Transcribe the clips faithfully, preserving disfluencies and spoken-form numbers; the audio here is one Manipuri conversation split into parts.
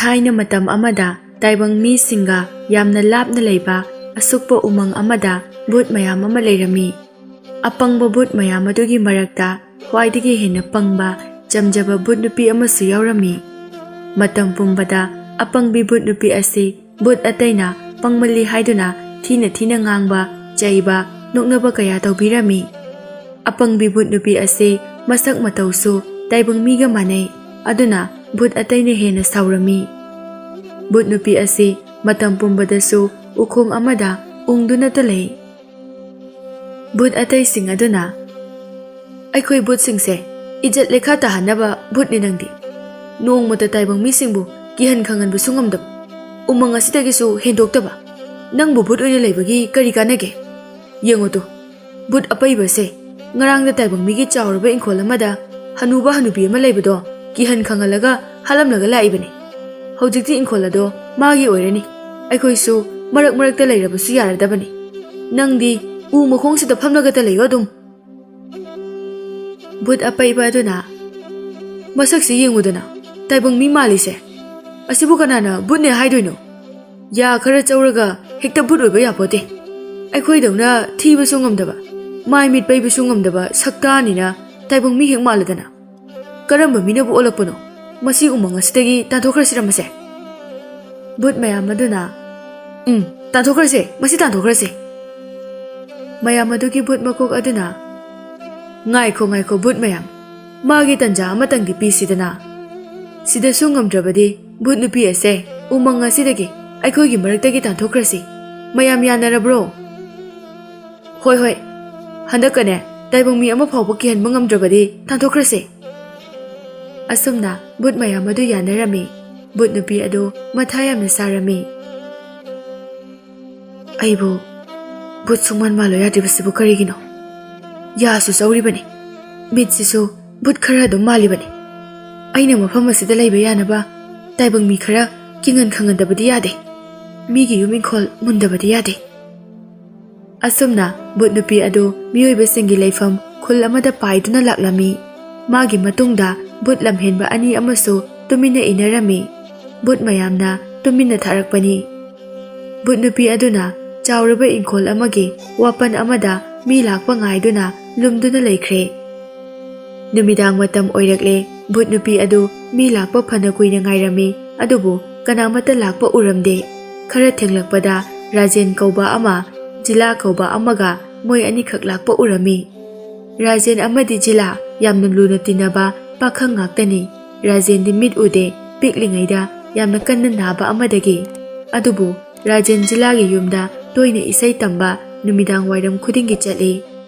ꯊꯥꯏꯅ ꯃꯇꯝ ꯑꯃꯗ ꯇꯥꯏꯕꯪ ꯃꯤꯁꯤꯡꯒ ꯌꯥꯝꯅ ꯂꯥꯞꯅ ꯂꯩꯕ ꯑꯁꯨꯛꯄ ꯎꯃꯪ ꯑꯃꯗ ꯚꯨꯠ ꯃꯌꯥꯝ ꯑꯃ ꯂꯩꯔꯝꯃꯤ꯫ ꯑꯄꯪꯕ ꯚꯨꯠ ꯃꯌꯥꯝ ꯑꯗꯨꯒꯤ ꯃꯔꯛꯇ ꯈ꯭ꯋꯥꯏꯗꯒꯤ ꯍꯦꯟꯅ ꯄꯪꯕ, ꯆꯝꯖꯕ ꯚꯨꯠ ꯅꯨꯄꯤ ꯑꯃꯁꯨ ꯌꯥꯎꯔꯝꯃꯤ꯫ ꯃꯇꯝ ꯄꯨꯝꯕꯗ ꯑꯄꯪꯕꯤ ꯚꯨꯠ ꯅꯨꯄꯤ ꯑꯁꯤ ꯚꯨꯠ ꯑꯇꯩꯅ ꯄꯪꯃꯜꯂꯤ ꯍꯥꯏꯗꯨꯅ ꯊꯤꯅ ꯊꯤꯅ ꯉꯥꯡꯕ, ꯆꯩꯕ, ꯅꯣꯛꯅꯕ ꯀꯌꯥ ꯇꯧꯕꯤꯔꯝꯃꯤ꯫ ꯑꯄꯪꯕꯤ ꯚꯨꯠ ꯅꯨꯄꯤ ꯑꯁꯤ ꯃꯁꯛ ꯃꯇꯧꯁꯨ ꯇꯥꯏꯕꯪ ꯃꯤꯒ ꯃꯥꯟꯅꯩ, ꯑꯗꯨꯅ ꯚꯨꯠ ꯑꯇꯩꯅ ꯍꯦꯟꯅ ꯁꯥꯎꯔꯝꯃꯤ꯫ ꯚꯨꯠ ꯅꯨꯄꯤ ꯑꯁꯤ ꯃꯇꯝ ꯄꯨꯝꯕꯗꯁꯨ ꯎꯈꯣꯡ ꯑꯃꯗ ꯎꯪꯗꯨꯅꯇ ꯂꯩ꯫ ꯚꯨꯠ ꯑꯇꯩꯁꯤꯡ ꯑꯗꯨꯅ, "ꯑꯩꯈꯣꯏ ꯚꯨꯠꯁꯤꯡꯁꯦ ꯏꯖꯠ ꯂꯩꯈꯥ ꯇꯥꯍꯟꯅꯕ ꯚꯨꯠꯅꯤ ꯅꯪꯗꯤ꯫ ꯅꯣꯡꯃꯇ ꯇꯥꯏꯕꯪ ꯃꯤꯁꯤꯡꯕꯨ ꯀꯤꯍꯟ ꯈꯪꯍꯟꯕꯁꯨ ꯉꯝꯗꯕ, ꯎꯃꯪ ꯑꯁꯤꯗꯒꯤꯁꯨ ꯍꯦꯟꯗꯣꯛꯇꯕ, ꯅꯪꯕꯨ ꯚꯨꯠ ꯑꯣꯏꯅ ꯂꯩꯕꯒꯤ ꯀꯔꯤ ꯀꯥꯟꯅꯒꯦ? ꯌꯦꯡꯉꯨ ꯇꯨ, ꯚꯨꯠ ꯑꯄꯩꯕꯁꯦ ꯉꯔꯥꯡꯗ ꯇꯥꯏꯕꯪ ꯃꯤꯒꯤ ꯆꯥꯎꯔꯕ ꯏꯪꯈꯣꯜ ꯑꯃꯗ ꯍꯅꯨꯕ ꯍꯅꯨꯕꯤ ꯑꯃ ꯂꯩꯕꯗꯣ ꯀꯤꯍꯟ ꯈꯪꯍꯜꯂꯒ ꯍꯥꯠꯂꯝꯂꯒ ꯂꯥꯛꯏꯕꯅꯤ꯫ ꯍꯧꯖꯤꯛꯇꯤ ꯏꯪꯈꯣꯜ ꯑꯗꯣ ꯃꯥꯒꯤ ꯑꯣꯏꯔꯅꯤ꯫ ꯑꯩꯈꯣꯏꯁꯨ ꯃꯔꯛ ꯃꯔꯛꯇ ꯂꯩꯔꯕꯁꯨ ꯌꯥꯔꯗꯕꯅꯤ꯫ ꯅꯪꯗꯤ ꯎ ꯃꯈꯣꯡꯁꯤꯗ ꯐꯝꯂꯒꯇ ꯂꯩꯌꯣ ꯑꯗꯨꯝ꯫" ꯚꯨꯠ ꯑꯄꯩꯕ ꯑꯗꯨꯅ, "ꯃꯁꯛꯁꯤ ꯌꯦꯡꯉꯨꯗꯅ, ꯇꯥꯏꯕꯪ ꯃꯤ ꯃꯥꯜꯂꯤꯁꯦ꯫ ꯑꯁꯤꯕꯨ ꯀꯅꯥꯅ ꯚꯨꯠꯅꯦ ꯍꯥꯏꯗꯣꯏꯅꯣ? ꯌꯥ ꯈꯔ ꯆꯧꯔꯒ ꯍꯦꯛꯇ ꯚꯨꯠ ꯑꯣꯏꯕ ꯌꯥꯄꯣꯠꯇꯦ꯫ ꯑꯩꯈꯣꯏꯗꯧꯅ ꯊꯤꯕꯁꯨ ꯉꯝꯗꯕ, ꯃꯥꯏ ꯃꯤꯠ ꯄꯩꯕꯁꯨ ꯉꯝꯗꯕ ꯁꯛꯇꯥꯅꯤꯅ ꯇꯥꯏꯕꯪ ꯃꯤ ꯍꯦꯛ ꯃꯥꯜꯂꯗꯅ꯫ ꯀꯔꯝꯕ ꯃꯤꯅꯕꯨ ꯑꯣꯜꯂꯛꯄꯅꯣ? ꯃꯁꯤ ꯎꯃꯪ ꯑꯁꯤꯗꯒꯤ ꯇꯥꯟꯊꯣꯛꯈ꯭ꯔꯁꯤꯔ ꯃꯁꯦ?" ꯚꯨꯠ ꯃꯌꯥꯝ ꯑꯗꯨꯅ, "ꯎꯝ, ꯇꯥꯟꯊꯣꯛꯈ꯭ꯔꯁꯦ, ꯃꯁꯤ ꯇꯥꯟꯊꯣꯛꯈ꯭ꯔꯁꯦ꯫" ꯃꯌꯥꯝ ꯑꯗꯨꯒꯤ ꯚꯨꯠ ꯃꯀꯣꯛ ꯑꯗꯨꯅ, "ꯉꯥꯏꯈꯣ, ꯉꯥꯏꯈꯣ, ꯚꯨꯠ ꯃꯌꯥꯝ, ꯃꯥꯒꯤ ꯇꯟꯖꯥ ꯑꯃꯇꯪꯗꯤ ꯄꯤꯁꯤꯗꯅ꯫ ꯁꯤꯗꯁꯨ ꯉꯝꯗ꯭ꯔꯕꯗꯤ ꯚꯨꯠ ꯅꯨꯄꯤ ꯑꯁꯦ ꯎꯃꯪ ꯑꯁꯤꯗꯒꯤ ꯑꯩꯈꯣꯏꯒꯤ ꯃꯔꯛꯇꯒꯤ ꯇꯥꯟꯊꯣꯛꯈ꯭ꯔꯁꯤ꯫ ꯃꯌꯥꯝ ꯌꯥꯅꯔꯕ꯭ꯔꯣ?" "ꯍꯣꯏ, ꯍꯣꯏ, ꯍꯟꯗꯛꯀꯅꯦ ꯇꯥꯏꯕꯪ ꯃꯤ ꯑꯃ ꯐꯥꯎꯕ ꯀꯤꯍꯟꯕ ꯉꯝꯗ꯭ꯔꯕꯗꯤ ꯇꯥꯟꯊꯣꯛꯈ꯭ꯔꯁꯦ꯫" ꯑꯁꯨꯝꯅ ꯚꯨꯠ ꯃꯌꯥꯝ ꯑꯗꯨ ꯌꯥꯅꯔꯝꯃꯤ꯫ ꯚꯨꯠ ꯅꯨꯄꯤ ꯑꯗꯨ ꯃꯊꯥ ꯌꯥꯝꯅ ꯁꯥꯔꯝꯃꯤ꯫ "ꯑꯩꯕꯨ ꯚꯨꯠ ꯁꯨꯡꯃꯥꯟ ꯃꯥꯜꯂꯣ ꯌꯥꯗ꯭ꯔꯤꯕꯁꯤꯕꯨ ꯀꯔꯤꯒꯤꯅꯣ? ꯌꯥꯁꯨ ꯆꯧꯔꯤꯕꯅꯤ, ꯃꯤꯠꯁꯤꯁꯨ ꯚꯨꯠ ꯈꯔ ꯑꯗꯨꯝ ꯃꯥꯜꯂꯤꯕꯅꯤ꯫ ꯑꯩꯅ ꯃꯐꯝ ꯑꯁꯤꯗ ꯂꯩꯕ ꯌꯥꯅꯕ ꯇꯥꯏꯕꯪ ꯃꯤ ꯈꯔ ꯀꯤꯡꯍꯟ ꯈꯪꯍꯟꯗꯕꯗꯤ ꯌꯥꯗꯦ꯫ ꯃꯤꯒꯤ ꯌꯨꯝ ꯏꯪꯈꯣꯜ ꯃꯨꯟꯗꯕꯗꯤ ꯌꯥꯗꯦ꯫" ꯑꯁꯨꯝꯅ ꯚꯨꯠ ꯅꯨꯄꯤ ꯑꯗꯨ ꯃꯤꯑꯣꯏꯕꯁꯤꯡꯒꯤ ꯂꯩꯐꯝ ꯈꯨꯜ ꯑꯃꯗ ꯄꯥꯏꯗꯨꯅ ꯂꯥꯛꯂꯝꯃꯤ꯫ ꯃꯥꯒꯤ ꯃꯇꯨꯡꯗ ꯚꯨꯠ ꯂꯝꯍꯦꯟꯕ ꯑꯅꯤ ꯑꯃꯁꯨ ꯇꯨꯃꯤꯟꯅ ꯏꯟꯅꯔꯝꯃꯤ꯫ ꯚꯨꯠ ꯃꯌꯥꯝꯅ ꯇꯨꯃꯤꯟꯅ ꯊꯥꯔꯛꯄꯅꯤ꯫ ꯚꯨꯠ ꯅꯨꯄꯤ ꯑꯗꯨꯅ ꯆꯥꯎꯔꯕ ꯏꯪꯈꯣꯜ ꯑꯃꯒꯤ ꯋꯥꯄꯟ ꯑꯃꯗ ꯃꯤ ꯂꯥꯛꯄ ꯉꯥꯏꯗꯨꯅ ꯂꯨꯝꯗꯨꯅ ꯂꯩꯈ꯭ꯔꯦ꯫ ꯅꯨꯃꯤꯗꯥꯡ ꯃꯇꯝ ꯑꯣꯏꯔꯛꯂꯦ꯫ ꯚꯨꯠ ꯅꯨꯄꯤ ꯑꯗꯨ ꯃꯤ ꯂꯥꯛꯄ ꯐꯅ ꯀꯨꯏꯅ ꯉꯥꯏꯔꯝꯃꯤ, ꯑꯗꯨꯕꯨ ꯀꯅꯥꯃꯠꯇ ꯂꯥꯛꯄ ꯎꯔꯝꯗꯦ꯫ ꯈꯔ ꯊꯦꯡꯂꯛꯄꯗ ꯔꯥꯖꯦꯟ ꯀꯧꯕ ꯑꯃ, ꯖꯤꯂꯥ ꯀꯧꯕ ꯑꯃꯒ ꯃꯣꯏ ꯑꯅꯤꯈꯛ ꯂꯥꯛꯄ ꯎꯔꯝꯃꯤ꯫ ꯔꯥꯖꯦꯟ ꯑꯃꯗꯤ ꯖꯤꯂꯥ ꯌꯥꯝꯅ ꯂꯨꯅ ꯇꯤꯟꯅꯕ ꯄꯥꯈꯪ ꯉꯥꯛꯇꯅꯤ꯫ ꯔꯥꯖꯦꯟꯗꯤ ꯃꯤꯠ ꯎꯗꯦ, ꯄꯤꯛꯂꯤꯉꯩꯗ ꯌꯥꯝꯅ ꯀꯟꯅ ꯅꯥꯕ ꯑꯃꯗꯒꯤ꯫ ꯑꯗꯨꯕꯨ ꯔꯥꯖꯦꯟ ꯖꯤꯂꯥꯒꯤ ꯌꯨꯝꯗ ꯇꯣꯏꯅ ꯏꯁꯩ ꯇꯝꯕ ꯅꯨꯃꯤꯗꯥꯡ ꯋꯥꯏꯔꯝ ꯈꯨꯗꯤꯡꯒꯤ ꯆꯠꯂꯤ꯫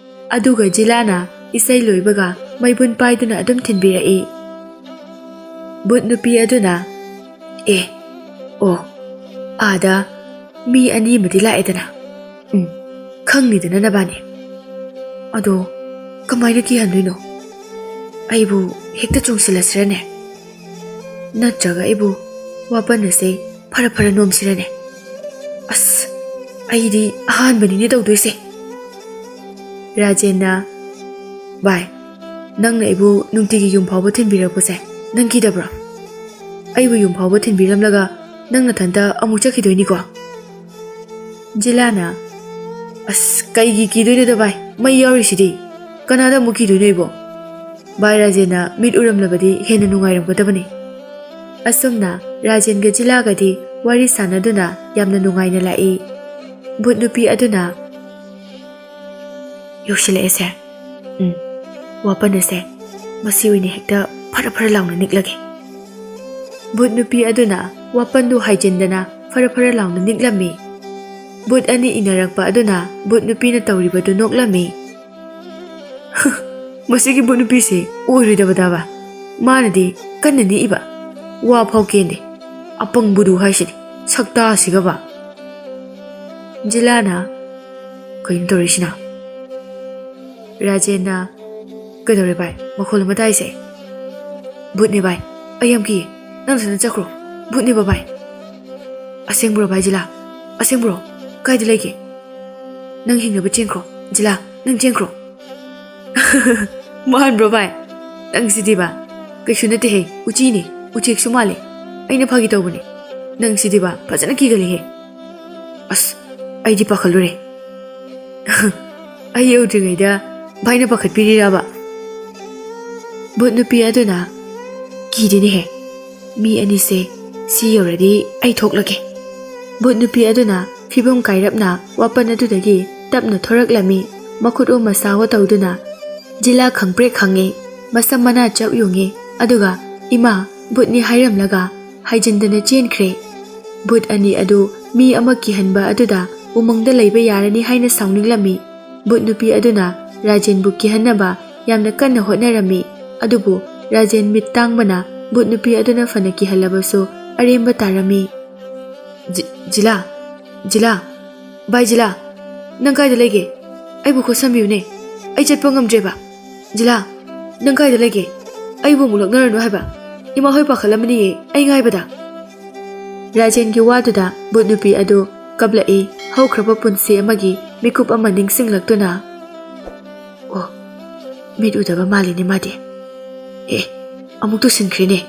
ꯑꯗꯨꯒ ꯖꯤꯂꯥꯅ ꯏꯁꯩ ꯂꯣꯏꯕꯒ ꯃꯩꯕꯨꯟ ꯄꯥꯏꯗꯨꯅ ꯑꯗꯨꯝ ꯊꯤꯟꯕꯤꯔꯛꯏ꯫ ꯚꯨꯠ ꯅꯨꯄꯤ ꯑꯗꯨꯅ, "ꯑꯦ, ꯑꯣ, ꯑꯥꯗ ꯃꯤ ꯑꯅꯤ ꯑꯃꯗꯤ ꯂꯥꯛꯑꯦꯗꯅ꯫ ꯎꯝ, ꯈꯪꯅꯤꯗꯅ ꯅꯕꯥꯅꯤ꯫ ꯑꯗꯣ ꯀꯃꯥꯏꯅ ꯀꯤꯍꯟꯗꯣꯏꯅꯣ? ꯑꯩꯕꯨ ꯍꯦꯛꯇ ꯆꯣꯡꯁꯤꯜꯂꯁꯤꯔꯅꯦ? ꯅꯠꯇ꯭ꯔꯒ ꯑꯩꯕꯨ ꯋꯥꯄꯟ ꯑꯁꯦ ꯐꯔ ꯐꯔ ꯅꯣꯝꯁꯤꯔꯅꯦ? ꯑꯁ, ꯑꯩꯗꯤ ꯑꯍꯥꯟꯕꯅꯤꯅꯦ ꯇꯧꯗꯣꯏꯁꯦ꯫" ꯔꯥꯖꯦꯟꯅ, "ꯚꯥꯏ, ꯅꯪꯅ ꯑꯩꯕꯨ ꯅꯨꯡꯇꯤꯒꯤ ꯌꯨꯝ ꯐꯥꯎꯕ ꯊꯤꯟꯕꯤꯔꯛꯄꯁꯦ ꯅꯪ ꯀꯤꯗꯕ꯭ꯔꯣ? ꯑꯩꯕꯨ ꯌꯨꯝ ꯐꯥꯎꯕ ꯊꯤꯟꯕꯤꯔꯝꯂꯒ ꯅꯪ ꯅꯊꯟꯇ ꯑꯃꯨꯛ ꯆꯠꯈꯤꯗꯣꯏꯅꯤꯀꯣ?" ꯖꯤꯂꯥꯅ, "ꯑꯁ, ꯀꯩꯒꯤ ꯀꯤꯗꯣꯏꯅꯣꯗ ꯚꯥꯏ? ꯃꯩ ꯌꯥꯎꯔꯤꯁꯤꯗꯤ꯫ ꯀꯅꯥꯗ ꯑꯃꯨꯛ ꯀꯤꯗꯣꯏꯅꯣ ꯑꯩꯕꯣ? ꯚꯥꯏ ꯔꯥꯖꯦꯟꯅ ꯃꯤꯠ ꯎꯔꯝꯂꯕꯗꯤ ꯍꯦꯟꯅ ꯅꯨꯡꯉꯥꯏꯔꯝꯒꯗꯕꯅꯤ꯫" ꯑꯁꯨꯝꯅ ꯔꯥꯖꯦꯟꯒ ꯖꯤꯂꯥꯒꯗꯤ ꯋꯥꯔꯤ ꯁꯥꯟꯅꯗꯨꯅ ꯌꯥꯝꯅ ꯅꯨꯡꯉꯥꯏꯅ ꯂꯥꯛꯏ꯫ ꯚꯨꯠ ꯅꯨꯄꯤ ꯑꯗꯨꯅ, "ꯌꯧꯁꯤꯜꯂꯛꯑꯦꯁꯦ꯫ ꯎꯝ, ꯋꯥꯄꯟ ꯑꯁꯦ ꯃꯁꯤ ꯑꯣꯏꯅ ꯍꯦꯛꯇ ꯐꯔ ꯐꯔ ꯂꯥꯎꯅ ꯅꯤꯛꯂꯒꯦ꯫" ꯚꯨꯠ ꯅꯨꯄꯤ ꯑꯗꯨꯅ ꯋꯥꯄꯟꯗꯨ ꯍꯥꯏꯖꯤꯟꯗꯅ ꯐꯔ ꯐꯔ ꯂꯥꯎꯅ ꯅꯤꯛꯂꯝꯃꯤ꯫ ꯚꯨꯠ ꯑꯅꯤ ꯏꯟꯅꯔꯛꯄ ꯑꯗꯨꯅ ꯚꯨꯠ ꯅꯨꯄꯤꯅ ꯇꯧꯔꯤꯕꯗꯨ ꯅꯣꯛꯂꯝꯃꯤ꯫ "ꯃꯁꯤꯒꯤ ꯚꯨꯠ ꯅꯨꯄꯤꯁꯤ ꯑꯣꯏꯔꯣꯏꯗꯕꯗꯕ꯫ ꯃꯥꯅꯗꯤ ꯀꯟꯅ ꯅꯤꯛꯏꯕ꯫ ꯋꯥ ꯐꯥꯎ ꯀꯦꯟꯗꯦ꯫ ꯑꯄꯪꯕꯗꯨ ꯍꯥꯏꯁꯤꯗꯤ꯫ ꯁꯛꯇꯥꯁꯤꯒꯕ꯫" ꯖꯤꯂꯥꯅ, "ꯀꯩꯅꯣ ꯇꯧꯔꯤꯁꯤꯅ?" ꯔꯥꯖꯦꯟꯅ, "ꯀꯩꯗꯧꯔꯦ ꯚꯥꯏ? ꯃꯈꯣꯜ ꯑꯃ ꯇꯥꯏꯁꯦ?" "ꯚꯨꯠꯅꯦ ꯚꯥꯏ꯫ ꯑꯩ ꯌꯥꯝ ꯀꯤꯌꯦ꯫ ꯅꯪ ꯅꯊꯟꯗ ꯆꯠꯈ꯭ꯔꯣ꯫ ꯚꯨꯠꯅꯦꯕ ꯚꯥꯏ꯫" "ꯑꯁꯦꯡꯕ꯭ꯔꯣ ꯚꯥꯏ ꯖꯤꯂꯥ? ꯑꯁꯦꯡꯕ꯭ꯔꯣ? ꯀꯥꯏꯗ ꯂꯩꯒꯦ? ꯅꯪ ꯍꯤꯡꯅꯕ ꯆꯦꯟꯈ꯭ꯔꯣ꯫ ꯖꯤꯂꯥ, ꯅꯪ ꯆꯦꯟꯈ꯭ꯔꯣ꯫" "ꯃꯥꯟꯕ꯭ꯔꯣ ꯚꯥꯏ? ꯅꯪꯁꯤꯗꯤꯕ꯫ ꯀꯩꯁꯨ ꯅꯠꯇꯦꯍꯦ, ꯎꯆꯤꯅꯦ, ꯎꯆꯦꯛꯁꯨ ꯃꯥꯜꯂꯦ꯫" ꯑꯩꯅ ꯐꯥꯒꯤ ꯇꯧꯕꯅꯦ꯫ ꯅꯪ ꯁꯤꯗꯤꯕ ꯐꯖꯅ ꯀꯤꯒꯜꯂꯤꯍꯦ꯫ ꯑꯁ, ꯑꯩꯗꯤ ꯄꯥꯈꯠꯂꯨꯔꯦ꯫ ꯑꯩ ꯌꯧꯗ꯭ꯔꯤꯉꯩꯗ ꯚꯥꯏꯅ ꯄꯥꯈꯠꯄꯤꯔꯤꯔꯕ? ꯚꯨꯠ ꯅꯨꯄꯤ ꯑꯗꯨꯅ, "ꯀꯤꯗꯦꯅꯦꯍꯦ, ꯃꯤ ꯑꯅꯤꯁꯦ ꯁꯤ ꯌꯧꯔꯗꯤ ꯑꯩ ꯊꯣꯛꯂꯒꯦ꯫" ꯚꯨꯠ ꯅꯨꯄꯤ ꯑꯗꯨꯅ ꯐꯤꯕꯝ ꯀꯥꯏꯔꯞꯅ ꯋꯥꯄꯟ ꯑꯗꯨꯗꯒꯤ ꯇꯞꯅ ꯊꯣꯔꯛꯂꯝꯃꯤ꯫ ꯃꯈꯨꯠ ꯑꯣ ꯃꯁꯥ ꯑꯣ ꯇꯧꯗꯨꯅ ꯖꯤꯂꯥ ꯈꯪꯄ꯭ꯔꯦꯛ ꯈꯪꯉꯤ, ꯃꯁꯝ ꯃꯅꯥ ꯆꯞ ꯌꯨꯡꯉꯤ, ꯑꯗꯨꯒ "ꯏꯃꯥ, ꯚꯨꯠꯅꯤ" ꯍꯥꯏꯔꯝꯂꯒ ꯍꯥꯏꯖꯤꯟꯗꯅ ꯆꯦꯟꯈ꯭ꯔꯦ꯫ ꯚꯨꯠ ꯑꯅꯤ ꯑꯗꯨ ꯃꯤ ꯑꯃ ꯀꯤꯍꯟꯕ ꯑꯗꯨꯗ ꯎꯃꯪꯗ ꯂꯩꯕ ꯌꯥꯔꯅꯤ ꯍꯥꯏꯅ ꯁꯥꯎꯅꯤꯡꯂꯝꯃꯤ꯫ ꯚꯨꯠ ꯅꯨꯄꯤ ꯑꯗꯨꯅ ꯔꯥꯖꯦꯟꯕꯨ ꯀꯤꯍꯟꯅꯕ ꯌꯥꯝꯅ ꯀꯟꯅ ꯍꯣꯠꯅꯔꯝꯃꯤ꯫ ꯑꯗꯨꯕꯨ ꯔꯥꯖꯦꯟ ꯃꯤꯠ ꯇꯥꯡꯕꯅ ꯚꯨꯠ ꯅꯨꯄꯤ ꯑꯗꯨꯅ ꯐꯅ ꯀꯤꯍꯜꯂꯕꯁꯨ ꯑꯔꯦꯝꯕ ꯇꯥꯔꯝꯃꯤ꯫ "ꯖꯤ-, ꯖꯤꯂꯥ, ꯖꯤꯂꯥ, ꯚꯥꯏ ꯖꯤꯂꯥ, ꯅꯪ ꯀꯥꯏꯗ ꯂꯩꯒꯦ? ꯑꯩꯕꯨ ꯈꯨꯠ ꯁꯝꯕꯤꯌꯨꯅꯦ, ꯑꯩ ꯆꯠꯄ ꯉꯝꯗ꯭ꯔꯦꯕ꯫ ꯖꯤꯂꯥ, ꯅꯪ ꯀꯥꯏꯗ ꯂꯩꯒꯦ? ꯑꯩꯕꯨ ꯑꯃꯨꯛ ꯂꯛꯅꯔꯅꯨ ꯍꯥꯏꯕ꯫ ꯏꯃꯥ ꯍꯣꯏ ꯄꯥꯈꯠꯂꯝꯃꯅꯤꯌꯦ ꯑꯩ ꯉꯥꯏꯕꯗ꯫" ꯔꯥꯖꯦꯟꯒꯤ ꯋꯥꯗꯨꯗ ꯚꯨꯠ ꯅꯨꯄꯤ ꯑꯗꯨ ꯀꯞꯂꯛꯏ꯫ ꯍꯧꯈ꯭ꯔꯕ ꯄꯨꯟꯁꯤ ꯑꯃꯒꯤ ꯃꯤꯀꯨꯞ ꯑꯃ ꯅꯤꯡꯁꯤꯡꯂꯛꯇꯨꯅ, "ꯑꯣ, ꯃꯤꯠ ꯎꯗꯕ ꯃꯥꯜꯂꯤꯅꯦ ꯃꯥꯗꯤ꯫ ꯑꯦ, ꯑꯃꯨꯛ ꯇꯨꯁꯤꯟꯈ꯭ꯔꯦꯅꯦ꯫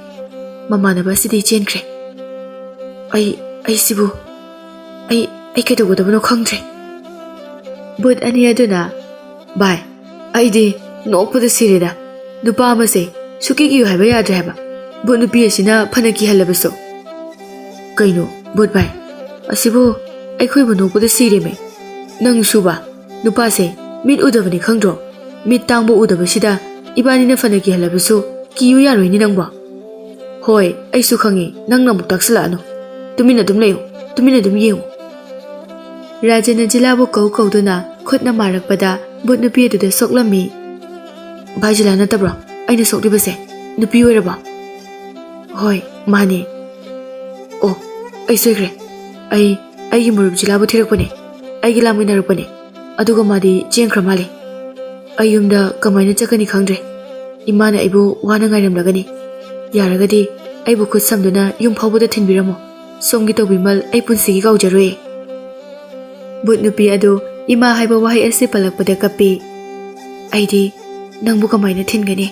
ꯃꯃꯥꯟꯅꯕ ꯑꯁꯤꯗꯤ ꯆꯦꯟꯈ꯭ꯔꯦ꯫ ꯑꯩ, ꯑꯩꯁꯤꯕꯨ, ꯑꯩ, ꯑꯩ ꯀꯩꯗꯧꯒꯗꯕꯅꯣ ꯈꯪꯗ꯭ꯔꯦ꯫" ꯚꯨꯠ ꯑꯅꯤ ꯑꯗꯨꯅ, "ꯚꯥꯏ, ꯑꯩꯗꯤ ꯅꯣꯛꯄꯗ ꯁꯤꯔꯦꯗ꯫ ꯅꯨꯄꯥ ꯑꯃꯁꯦ ꯁꯨꯛꯀꯤ ꯀꯤꯌꯨ ꯍꯥꯏꯕ ꯌꯥꯗ꯭ꯔꯦ ꯍꯥꯏꯕ, ꯚꯨꯠ ꯅꯨꯄꯤ ꯑꯁꯤꯅ ꯐꯅ ꯀꯤꯍꯜꯂꯕꯁꯨ꯫" "ꯀꯩꯅꯣ ꯚꯨꯠ ꯚꯥꯏ, ꯑꯁꯤꯕꯨ ꯑꯩꯈꯣꯏꯕꯨ ꯅꯣꯛꯄꯗ ꯁꯤꯔꯦꯃꯦ꯫ ꯅꯪꯁꯨꯕ, ꯅꯨꯄꯥꯁꯦ ꯃꯤꯠ ꯎꯗꯕꯅꯤ ꯈꯪꯗ꯭ꯔꯣ? ꯃꯤꯠ ꯇꯥꯡꯕ ꯎꯗꯕꯁꯤꯗ ꯏꯕꯥꯅꯤꯅ ꯐꯅ ꯀꯤꯍꯜꯂꯕꯁꯨ ꯀꯤꯌꯨ ꯌꯥꯔꯣꯏꯅꯦ ꯅꯪꯕꯣ꯫" "ꯍꯣꯏ, ꯑꯩꯁꯨ ꯈꯪꯉꯤ, ꯅꯪꯅ ꯑꯃꯨꯛ ꯇꯥꯛꯁꯤꯜꯂꯛꯑꯅꯨ꯫ ꯇꯨꯃꯤꯟꯅ ꯑꯗꯨꯝ ꯂꯩꯌꯨ, ꯇꯨꯃꯤꯟꯅ ꯑꯗꯨꯝ ꯌꯦꯡꯉꯨ꯫" ꯔꯥꯖꯦꯟꯅ ꯖꯤꯂꯥꯕꯨ ꯀꯧ ꯀꯧꯗꯨꯅ ꯈꯨꯠꯅ ꯃꯥꯔꯛꯄꯗ ꯚꯨꯠ ꯅꯨꯄꯤ ꯑꯗꯨꯗ ꯁꯣꯛꯂꯝꯃꯤ꯫ "ꯚꯥꯏ ꯖꯤꯂꯥ ꯅꯠꯇꯕ꯭ꯔꯣ ꯑꯩꯅ ꯁꯣꯛꯂꯤꯕꯁꯦ? ꯅꯨꯄꯤ ꯑꯣꯏꯔꯕꯣ?" "ꯍꯣꯏ, ꯃꯥꯅꯦ꯫" "ꯑꯣ, ꯑꯩ ꯁꯣꯏꯈ꯭ꯔꯦ꯫ ꯑꯩ, ꯑꯩꯒꯤ ꯃꯔꯨꯞ ꯖꯤꯂꯥꯕꯨ ꯊꯤꯔꯛꯄꯅꯦ꯫ ꯑꯩꯒ ꯂꯥꯡꯃꯤꯟꯅꯔꯛꯄꯅꯦ꯫ ꯑꯗꯨꯒ ꯃꯥꯗꯤ ꯆꯦꯟꯈ꯭ꯔ ꯃꯥꯜꯂꯦ꯫ ꯑꯩ ꯌꯨꯝꯗ ꯀꯃꯥꯏꯅ ꯆꯠꯀꯅꯤ ꯈꯪꯗ꯭ꯔꯦ꯫ ꯏꯃꯥꯅ ꯑꯩꯕꯨ ꯋꯥꯅ ꯉꯥꯏꯔꯝꯂꯒꯅꯤ꯫ ꯌꯥꯔꯒꯗꯤ ꯑꯩꯕꯨ ꯈꯨꯠ ꯁꯝꯗꯨꯅ ꯌꯨꯝ ꯐꯥꯎꯕꯗ ꯊꯤꯟꯕꯤꯔꯝꯃꯣ꯫ ꯁꯣꯝꯒꯤ ꯇꯧꯕꯤꯃꯜ ꯑꯩ ꯄꯨꯟꯁꯤꯒꯤ ꯀꯥꯎꯖꯔꯣꯏ꯫" ꯚꯨꯠ ꯅꯨꯄꯤ ꯑꯗꯨ ꯏꯃꯥ ꯍꯥꯏꯕ ꯋꯥꯍꯩ ꯑꯁꯤ ꯄꯜꯂꯛꯄꯗ ꯀꯞꯄꯤ꯫ "ꯑꯩꯗꯤ ꯅꯪꯕꯨ ꯀꯃꯥꯏꯅ ꯊꯤꯟꯒꯅꯤ?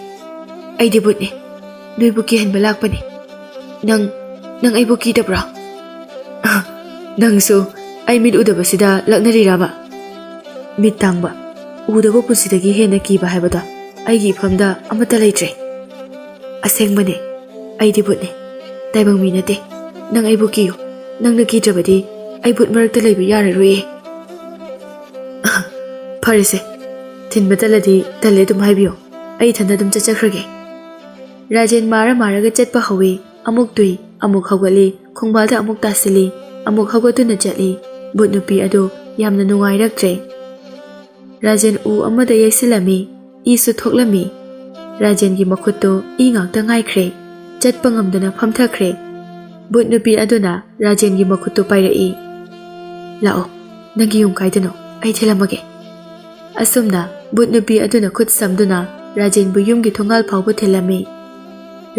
ꯑꯩꯗꯤ ꯚꯨꯠꯅꯤ꯫ ꯅꯣꯏꯕꯨ ꯀꯤꯍꯟꯕ ꯂꯥꯛꯄꯅꯤ꯫ ꯅꯪ ꯅꯪ ꯑꯩꯕꯨ ꯀꯤꯗꯕ꯭ꯔꯥ? ꯑ, ꯅꯪꯁꯨ ꯑꯩ ꯃꯤꯠ ꯎꯗꯕꯁꯤꯗ ꯂꯛꯅꯔꯤꯔꯕ? ꯃꯤꯠ ꯇꯥꯡꯕ, ꯎꯗꯕ ꯄꯨꯟꯁꯤꯗꯒꯤ ꯍꯦꯟꯅ ꯀꯤꯕ ꯍꯥꯏꯕꯗꯣ ꯑꯩꯒꯤ ꯏꯐꯝꯗ ꯑꯃꯠꯇ ꯂꯩꯇ꯭ꯔꯦ꯫ ꯑꯁꯦꯡꯕꯅꯦ, ꯑꯩꯗꯤ ꯚꯨꯠꯅꯦ, ꯇꯥꯏꯕꯪ ꯃꯤ ꯅꯠꯇꯦ꯫ ꯅꯪ ꯑꯩꯕꯨ ꯀꯤꯌꯨ꯫ ꯅꯪꯅ ꯀꯤꯗ꯭ꯔꯕꯗꯤ ꯑꯩ ꯚꯨꯠ ꯃꯔꯛꯇ ꯂꯩꯕ ꯌꯥꯔꯔꯣꯏꯌꯦ꯫ ꯐꯔꯦꯁꯦ, ꯊꯤꯟꯕ ꯇꯜꯂꯗꯤ ꯇꯜꯂꯦ ꯑꯗꯨꯝ ꯍꯥꯏꯕꯤꯌꯣ꯫ ꯑꯩ ꯏꯊꯟꯗ ꯑꯗꯨꯝ ꯆꯠꯆꯈ꯭ꯔꯒꯦ꯫ ꯔꯥꯖꯦꯟ ꯃꯥꯔ ꯃꯥꯔꯒ ꯆꯠꯄ ꯍꯧꯏ꯫ ꯑꯃꯨꯛ ꯇꯨꯏ, ꯑꯃꯨꯛ ꯍꯧꯒꯠꯂꯤ, ꯈꯣꯡꯕꯥꯜꯗ ꯑꯃꯨꯛ ꯇꯥꯁꯤꯜꯂꯤ, ꯑꯃꯨꯛ ꯍꯧꯒꯠꯇꯨꯅ ꯆꯠꯂꯤ꯫ ꯚꯨꯠ ꯅꯨꯄꯤ ꯑꯗꯨ ꯌꯥꯝꯅ ꯅꯨꯡꯉꯥꯏꯔꯛꯇ꯭ꯔꯦ꯫ ꯔꯥꯖꯦꯟ ꯎ ꯑꯃꯗ ꯌꯩꯁꯤꯜꯂꯝꯃꯤ, ꯏꯁꯨ ꯊꯣꯛꯂꯝꯃꯤ꯫ ꯔꯥꯖꯦꯟꯒꯤ ꯃꯈꯨꯠꯇꯨ ꯏ ꯉꯥꯛꯇ ꯉꯥꯏꯈ꯭ꯔꯦ꯫ ꯆꯠꯄ ꯉꯝꯗꯅ ꯐꯝꯊꯈ꯭ꯔꯦ꯫ ꯚꯨꯠ ꯅꯨꯄꯤ ꯑꯗꯨꯅ ꯔꯥꯖꯦꯟꯒꯤ ꯃꯈꯨꯠꯇꯨ ꯄꯥꯏꯔꯛꯏ꯫ "ꯂꯥꯛꯑꯣ, ꯅꯪꯒꯤ ꯌꯨꯝ ꯀꯥꯏꯗꯅꯣ? ꯑꯩ ꯊꯤꯜꯂꯝꯃꯒꯦ꯫" ꯑꯁꯨꯝꯅ ꯚꯨꯠ ꯅꯨꯄꯤ ꯑꯗꯨꯅ ꯈꯨꯠ ꯁꯝꯗꯨꯅ ꯔꯥꯖꯦꯟꯕꯨ ꯌꯨꯝꯒꯤ ꯊꯣꯡꯒꯥꯜ ꯐꯥꯎꯕ ꯊꯤꯜꯂꯝꯃꯤ꯫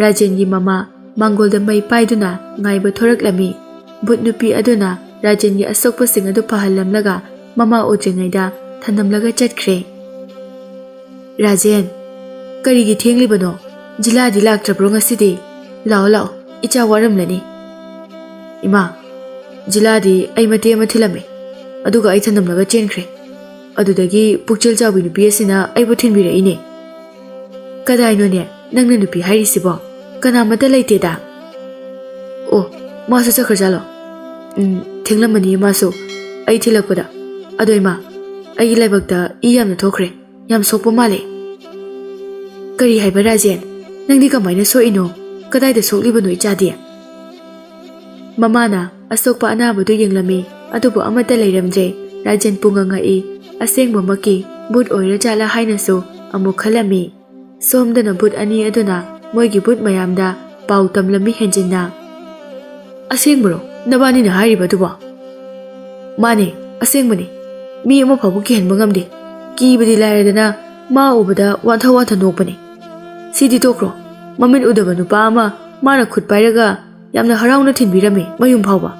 ꯔꯥꯖꯦꯟꯒꯤ ꯃꯃꯥ ꯃꯥꯡꯒꯣꯜꯗ ꯃꯩ ꯄꯥꯏꯗꯨꯅ ꯉꯥꯏꯕ ꯊꯣꯔꯛꯂꯝꯃꯤ꯫ ꯚꯨꯠ ꯅꯨꯄꯤ ꯑꯗꯨꯅ ꯔꯥꯖꯦꯟꯒꯤ ꯑꯁꯣꯛꯄꯁꯤꯡ ꯑꯗꯨ ꯐꯍꯜꯂꯝꯂꯒ ꯃꯃꯥ ꯎꯗ꯭ꯔꯤꯉꯩꯗ ꯊꯅꯝꯂꯒ ꯆꯠꯈ꯭ꯔꯦ꯫ "ꯔꯥꯖꯦꯟ, ꯀꯔꯤꯒꯤ ꯊꯦꯡꯂꯤꯕꯅꯣ? ꯖꯤꯂꯥꯗꯤ ꯂꯥꯛꯇ꯭ꯔꯕ꯭ꯔꯣ ꯉꯁꯤꯗꯤ? ꯂꯥꯛꯑꯣ, ꯂꯥꯛꯑꯣ, ꯏꯆꯥ ꯋꯥꯔꯝꯂꯅꯤ꯫" "ꯏꯃꯥ, ꯖꯤꯂꯥꯗꯤ ꯑꯩ ꯃꯇꯦꯛ ꯑꯃ ꯊꯤꯜꯂꯝꯃꯦ, ꯑꯗꯨꯒ ꯑꯩ ꯊꯅꯝꯂꯒ ꯆꯦꯟꯈ꯭ꯔꯦ꯫ ꯑꯗꯨꯗꯒꯤ ꯄꯨꯛꯆꯦꯜ ꯆꯥꯎꯕꯤ ꯅꯨꯄꯤ ꯑꯁꯤꯅ ꯑꯩꯕꯨ ꯊꯤꯟꯕꯤꯔꯛꯏꯅꯦ꯫" "ꯀꯗꯥꯏꯅꯣꯅꯦ ꯅꯪꯅ ꯅꯨꯄꯤ ꯍꯥꯏꯔꯤꯁꯤꯕꯣ? ꯀꯅꯥꯃꯠꯇ ꯂꯩꯇꯦꯗ?" "ꯑꯣ, ꯃꯥꯁꯨ ꯆꯠꯈ꯭ꯔꯖꯥꯠꯂꯣ? ꯎꯝ, ꯊꯦꯡꯂꯝꯃꯅꯤ ꯃꯥꯁꯨ ꯑꯩ ꯊꯤꯜꯂꯛꯄꯗ꯫ ꯑꯗꯣ ꯏꯃꯥ, ꯑꯩꯒꯤ ꯂꯥꯏꯕꯛꯇ ꯏ ꯌꯥꯝꯅ ꯊꯣꯛꯈ꯭ꯔꯦ꯫ ꯌꯥꯝ ꯁꯣꯛꯄ ꯃꯥꯜꯂꯦ꯫" "ꯀꯔꯤ ꯍꯥꯏꯕ ꯔꯥꯖꯦꯟ? ꯅꯪꯗꯤ ꯀꯃꯥꯏꯅ ꯁꯣꯛꯏꯅꯣ? ꯀꯗꯥꯏꯗ ꯁꯣꯛꯂꯤꯕꯅꯣ ꯏꯆꯥꯗꯤ?" ꯃꯃꯥꯅ ꯑꯁꯣꯛꯄ ꯑꯅꯥꯕꯗꯨ ꯌꯦꯡꯂꯝꯃꯤ, ꯑꯗꯨꯕꯨ ꯑꯃꯠꯇ ꯂꯩꯔꯝꯗ꯭ꯔꯦ꯫ ꯔꯥꯖꯦꯟ ꯄꯨꯡꯉꯛ ꯉꯛꯏ꯫ ꯑꯁꯦꯡꯕꯃꯛꯀꯤ ꯚꯨꯠ ꯑꯣꯏꯔꯖꯥꯠꯂꯥ ꯍꯥꯏꯅꯁꯨ ꯑꯃꯨꯛ ꯈꯜꯂꯝꯃꯤ꯫ ꯁꯣꯝꯗꯅ ꯚꯨꯠ ꯑꯅꯤ ꯑꯗꯨꯅ ꯃꯣꯏꯒꯤ ꯚꯨꯠ ꯃꯌꯥꯝꯗ ꯄꯥꯎ ꯇꯝꯂꯝꯃꯤ ꯍꯦꯟꯖꯤꯟꯅ꯫ "ꯑꯁꯦꯡꯕꯔꯣ ꯅꯕꯥꯅꯤꯅ ꯍꯥꯏꯔꯤꯕ ꯑꯗꯨꯕꯣ?" "ꯃꯥꯅꯦ, ꯑꯁꯦꯡꯕꯅꯦ꯫ ꯃꯤ ꯑꯃ ꯐꯥꯎꯕ ꯀꯤꯍꯟꯕ ꯉꯝꯗꯦ꯫ ꯀꯤꯕꯗꯤ ꯂꯥꯏꯔꯗꯅ ꯃꯥ ꯎꯕꯗ ꯋꯥꯟꯊ ꯋꯥꯟꯊ ꯅꯣꯛꯄꯅꯦ꯫ ꯁꯤꯗꯤ ꯇꯣꯛꯈ꯭ꯔꯣ, ꯃꯃꯤꯠ ꯎꯗꯕ ꯅꯨꯄꯥ ꯑꯃ ꯃꯥꯅ ꯈꯨꯠ ꯄꯥꯏꯔꯒ ꯌꯥꯝꯅ ꯍꯔꯥꯎꯅ ꯊꯤꯟꯕꯤꯔꯝꯃꯤ ꯃꯌꯨꯝ ꯐꯥꯎꯕ꯫"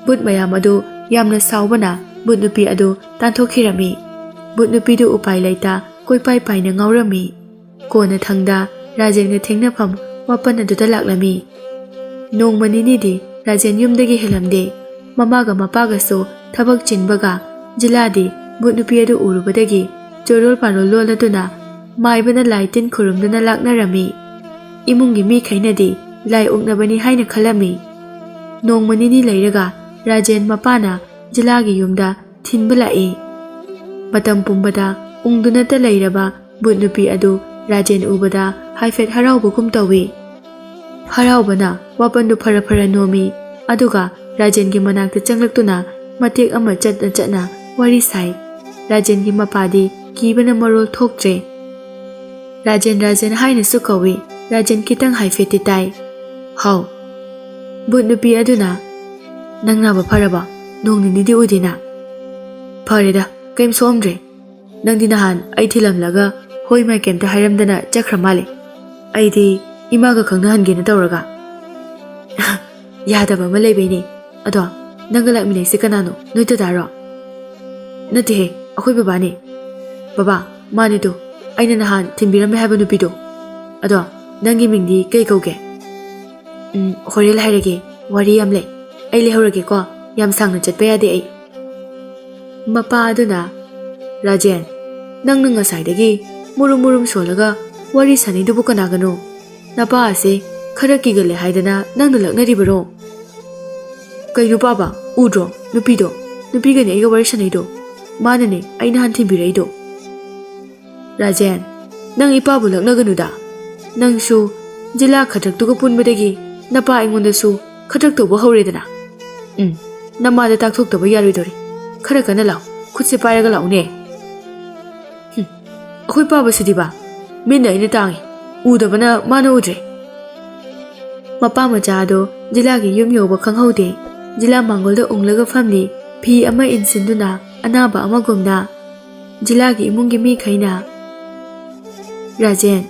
ꯚꯨꯠ ꯃꯌꯥꯝ ꯑꯗꯨ ꯌꯥꯝꯅ ꯁꯥꯎꯕꯅ ꯚꯨꯠ ꯅꯨꯄꯤ ꯑꯗꯨ ꯇꯥꯟꯊꯣꯛꯈꯤꯔꯝꯃꯤ꯫ ꯚꯨꯠ ꯅꯨꯄꯤꯗꯨ ꯎꯄꯥꯏ ꯂꯩꯇ ꯀꯣꯏꯄꯥꯏ ꯄꯥꯏꯅ ꯉꯥꯎꯔꯝꯃꯤ꯫ ꯀꯣꯟꯅ ꯊꯪꯗ ꯔꯥꯖꯦꯟꯒ ꯊꯦꯡꯅꯐꯝ ꯋꯥꯄꯟ ꯑꯗꯨꯗ ꯂꯥꯛꯂꯝꯃꯤ꯫ ꯅꯣꯡꯃ ꯅꯤꯅꯤꯗꯤ ꯔꯥꯖꯦꯟ ꯌꯨꯝꯗꯒꯤ ꯍꯦꯜꯂꯝꯗꯦ꯫ ꯃꯃꯥꯒ ꯃꯄꯥꯒꯁꯨ ꯊꯕꯛ ꯆꯤꯟꯕꯒ ꯖꯤꯂꯥꯗꯤ ꯚꯨꯠ ꯅꯨꯄꯤ ꯑꯗꯨ ꯎꯔꯨꯕꯗꯒꯤ ꯆꯣꯔꯣꯜ ꯄꯥꯔꯣꯜ ꯂꯣꯜꯂꯗꯨꯅ ꯃꯥꯏꯕꯅ ꯂꯥꯏ ꯇꯤꯟ ꯈꯨꯔꯨꯝꯗꯨꯅ ꯂꯥꯛꯅꯔꯝꯃꯤ꯫ ꯏꯃꯨꯡꯒꯤ ꯃꯤꯈꯩꯅꯗꯤ ꯂꯥꯏ ꯑꯣꯛꯅꯕꯅꯤ ꯍꯥꯏꯅ ꯈꯜꯂꯝꯃꯤ꯫ ꯅꯣꯡꯃ ꯅꯤꯅꯤ ꯂꯩꯔꯒ ꯔꯥꯖꯦꯟ ꯃꯄꯥꯅ ꯖꯤꯂꯥꯒꯤ ꯌꯨꯝꯗ ꯊꯤꯟꯕ ꯂꯥꯛꯏ꯫ ꯃꯇꯝ ꯄꯨꯝꯕꯗ ꯎꯪꯗꯨꯅꯇ ꯂꯩꯔꯕ ꯚꯨꯠ ꯅꯨꯄꯤ ꯑꯗꯨ ꯔꯥꯖꯦꯟ ꯎꯕꯗ ꯍꯥꯏꯐꯦꯠ ꯍꯔꯥꯎꯕꯒꯨꯝ ꯇꯧꯏ꯫ ꯍꯔꯥꯎꯕꯅ ꯋꯥꯄꯟꯗꯨ ꯐꯔ ꯐꯔ ꯅꯣꯝꯃꯤ꯫ ꯑꯗꯨꯒ ꯔꯥꯖꯦꯟꯒꯤ ꯃꯅꯥꯛꯇ ꯆꯪꯂꯛꯇꯨꯅ ꯃꯇꯦꯛ ꯑꯃ ꯆꯠꯅ ꯆꯠꯅ ꯋꯥꯔꯤ ꯁꯥꯏ꯫ ꯔꯥꯖꯦꯟꯒꯤ ꯃꯄꯥꯗꯤ ꯀꯤꯕꯅ ꯃꯔꯣꯜ ꯊꯣꯛꯇ꯭ꯔꯦ꯫ "ꯔꯥꯖꯦꯟ, ꯔꯥꯖꯦꯟ" ꯍꯥꯏꯅꯁꯨ ꯀꯧꯏ꯫ ꯔꯥꯖꯦꯟ ꯈꯤꯇꯪ ꯍꯥꯏꯐꯦꯠꯇꯤ ꯇꯥꯏ꯫ "ꯍꯥꯎ?" ꯚꯨꯠ ꯅꯨꯄꯤ ꯑꯗꯨꯅ, "ꯅꯪ ꯅꯥꯕ ꯐꯔꯕ? ꯅꯣꯡ ꯅꯤꯅꯤꯗꯤ ꯎꯗꯦꯅ?" "ꯐꯔꯦꯗ, ꯀꯩꯝ ꯁꯣꯛꯑꯝꯗ꯭ꯔꯦ꯫ ꯅꯪꯗꯤ ꯅꯍꯥꯟ ꯑꯩ ꯊꯤꯜꯂꯝꯂꯒ ꯍꯣꯏ ꯃꯥꯏ ꯀꯩꯝꯇ ꯍꯥꯏꯔꯝꯗꯅ ꯆꯠꯈ꯭ꯔ ꯃꯥꯜꯂꯦ꯫ ꯑꯩꯗꯤ ꯏꯃꯥꯒ ꯈꯪꯅꯍꯟꯒꯦꯅ ꯇꯧꯔꯒ꯫" "ꯌꯥꯗꯕ ꯑꯃ ꯂꯩꯕꯩꯅꯦ꯫ ꯑꯗꯣ ꯅꯪꯒ ꯂꯥꯛꯃꯤꯟꯅꯩꯁꯦ ꯀꯅꯥꯅꯣ? ꯅꯣꯏ ꯗꯗꯥꯔꯣ?" "ꯅꯠꯇꯦꯍꯦ, ꯑꯩꯈꯣꯏ ꯕꯕꯥꯅꯦ꯫" "ꯕꯕꯥ, ꯃꯥꯅꯦ ꯇꯨ, ꯑꯩꯅ ꯅꯍꯥꯟ ꯊꯤꯟꯕꯤꯔꯝꯃꯦ ꯍꯥꯏꯕ ꯅꯨꯄꯤꯗꯣ꯫ ꯑꯗꯣ ꯅꯪꯒꯤ ꯃꯤꯡꯗꯤ ꯀꯩ ꯀꯧꯒꯦ?" "ꯎꯝ, ꯍꯣꯔꯦꯟ ꯍꯥꯏꯔꯒꯦ, ꯋꯥꯔꯤ ꯌꯥꯝ ꯂꯩ꯫ ꯑꯩ ꯂꯩꯍꯧꯔꯒꯦꯀꯣ, ꯌꯥꯝ ꯁꯥꯡꯅ ꯆꯠꯄ ꯌꯥꯗꯦ ꯑꯩ꯫" ꯃꯄꯥ ꯑꯗꯨꯅ, "ꯔꯥꯖꯦꯟ, ꯅꯪꯅ ꯉꯁꯥꯏꯗꯒꯤ ꯃꯨꯔꯨꯝ ꯃꯨꯔꯨꯝ ꯁꯣꯜꯂꯒ ꯋꯥꯔꯤ ꯁꯥꯟꯅꯩꯗꯨꯕꯨ ꯀꯅꯥꯒꯅꯣ? ꯅꯄꯥ ꯑꯁꯦ ꯈꯔ ꯀꯤꯒꯜꯂꯦ ꯍꯥꯏꯗꯅ ꯅꯪꯅ ꯂꯛꯅꯔꯤꯕꯔꯣ?" "ꯀꯩꯅꯣ ꯄꯥꯕ, ꯎꯗ꯭ꯔꯣ ꯅꯨꯄꯤꯗꯣ? ꯅꯨꯄꯤꯒꯅꯦ ꯑꯩꯒ ꯋꯥꯔꯤ ꯁꯥꯟꯅꯩꯗꯣ꯫ ꯃꯥꯅꯅꯦ ꯑꯩ ꯅꯍꯥꯟ ꯊꯤꯟꯕꯤꯔꯛꯏꯗꯣ꯫" "ꯔꯥꯖꯦꯟ, ꯅꯪ ꯏꯄꯥꯕꯨ ꯂꯛꯅꯒꯅꯨꯗ꯫ ꯅꯪꯁꯨ ꯖꯤꯂꯥ ꯈꯗ꯭ꯔꯛꯇꯨꯒ ꯄꯨꯟꯕꯗꯒꯤ ꯅꯄꯥ ꯑꯩꯉꯣꯟꯗꯁꯨ ꯈꯗ꯭ꯔꯛ ꯇꯧꯕ ꯍꯧꯔꯦꯗꯅ꯫ ꯎꯝ, ꯅꯃꯥꯗ ꯇꯥꯛꯊꯣꯛꯇꯕ ꯌꯥꯔꯣꯏꯗꯧꯔꯤ꯫ ꯈꯔ ꯀꯟꯅ ꯂꯥꯎ, ꯈꯨꯠꯁꯦ ꯄꯥꯏꯔꯒ ꯂꯥꯎꯅꯦ꯫" "ꯍꯨꯝ, ꯑꯩꯈꯣꯏ ꯄꯥꯕꯁꯤꯗꯤꯕ, ꯃꯤꯠꯅ ꯑꯩꯅ ꯇꯥꯡꯉꯤ, ꯎꯗꯕꯅ ꯃꯥꯅ ꯎꯗ꯭ꯔꯦ꯫" ꯃꯄꯥ ꯃꯆꯥ ꯑꯗꯣ ꯖꯤꯂꯥꯒꯤ ꯌꯨꯝ ꯌꯧꯕ ꯈꯪꯍꯧꯗꯦ꯫ ꯖꯤꯂꯥ ꯃꯥꯡꯒꯣꯜꯗ ꯎꯪꯂꯒ ꯐꯝꯂꯤ, ꯐꯤ ꯑꯃ ꯏꯟꯁꯤꯟꯗꯨꯅ ꯑꯅꯥꯕ ꯑꯃꯒꯨꯝꯅ꯫ ꯖꯤꯂꯥꯒꯤ ꯏꯃꯨꯡꯒꯤ ꯃꯤꯈꯩꯅ, "ꯔꯥꯖꯦꯟ,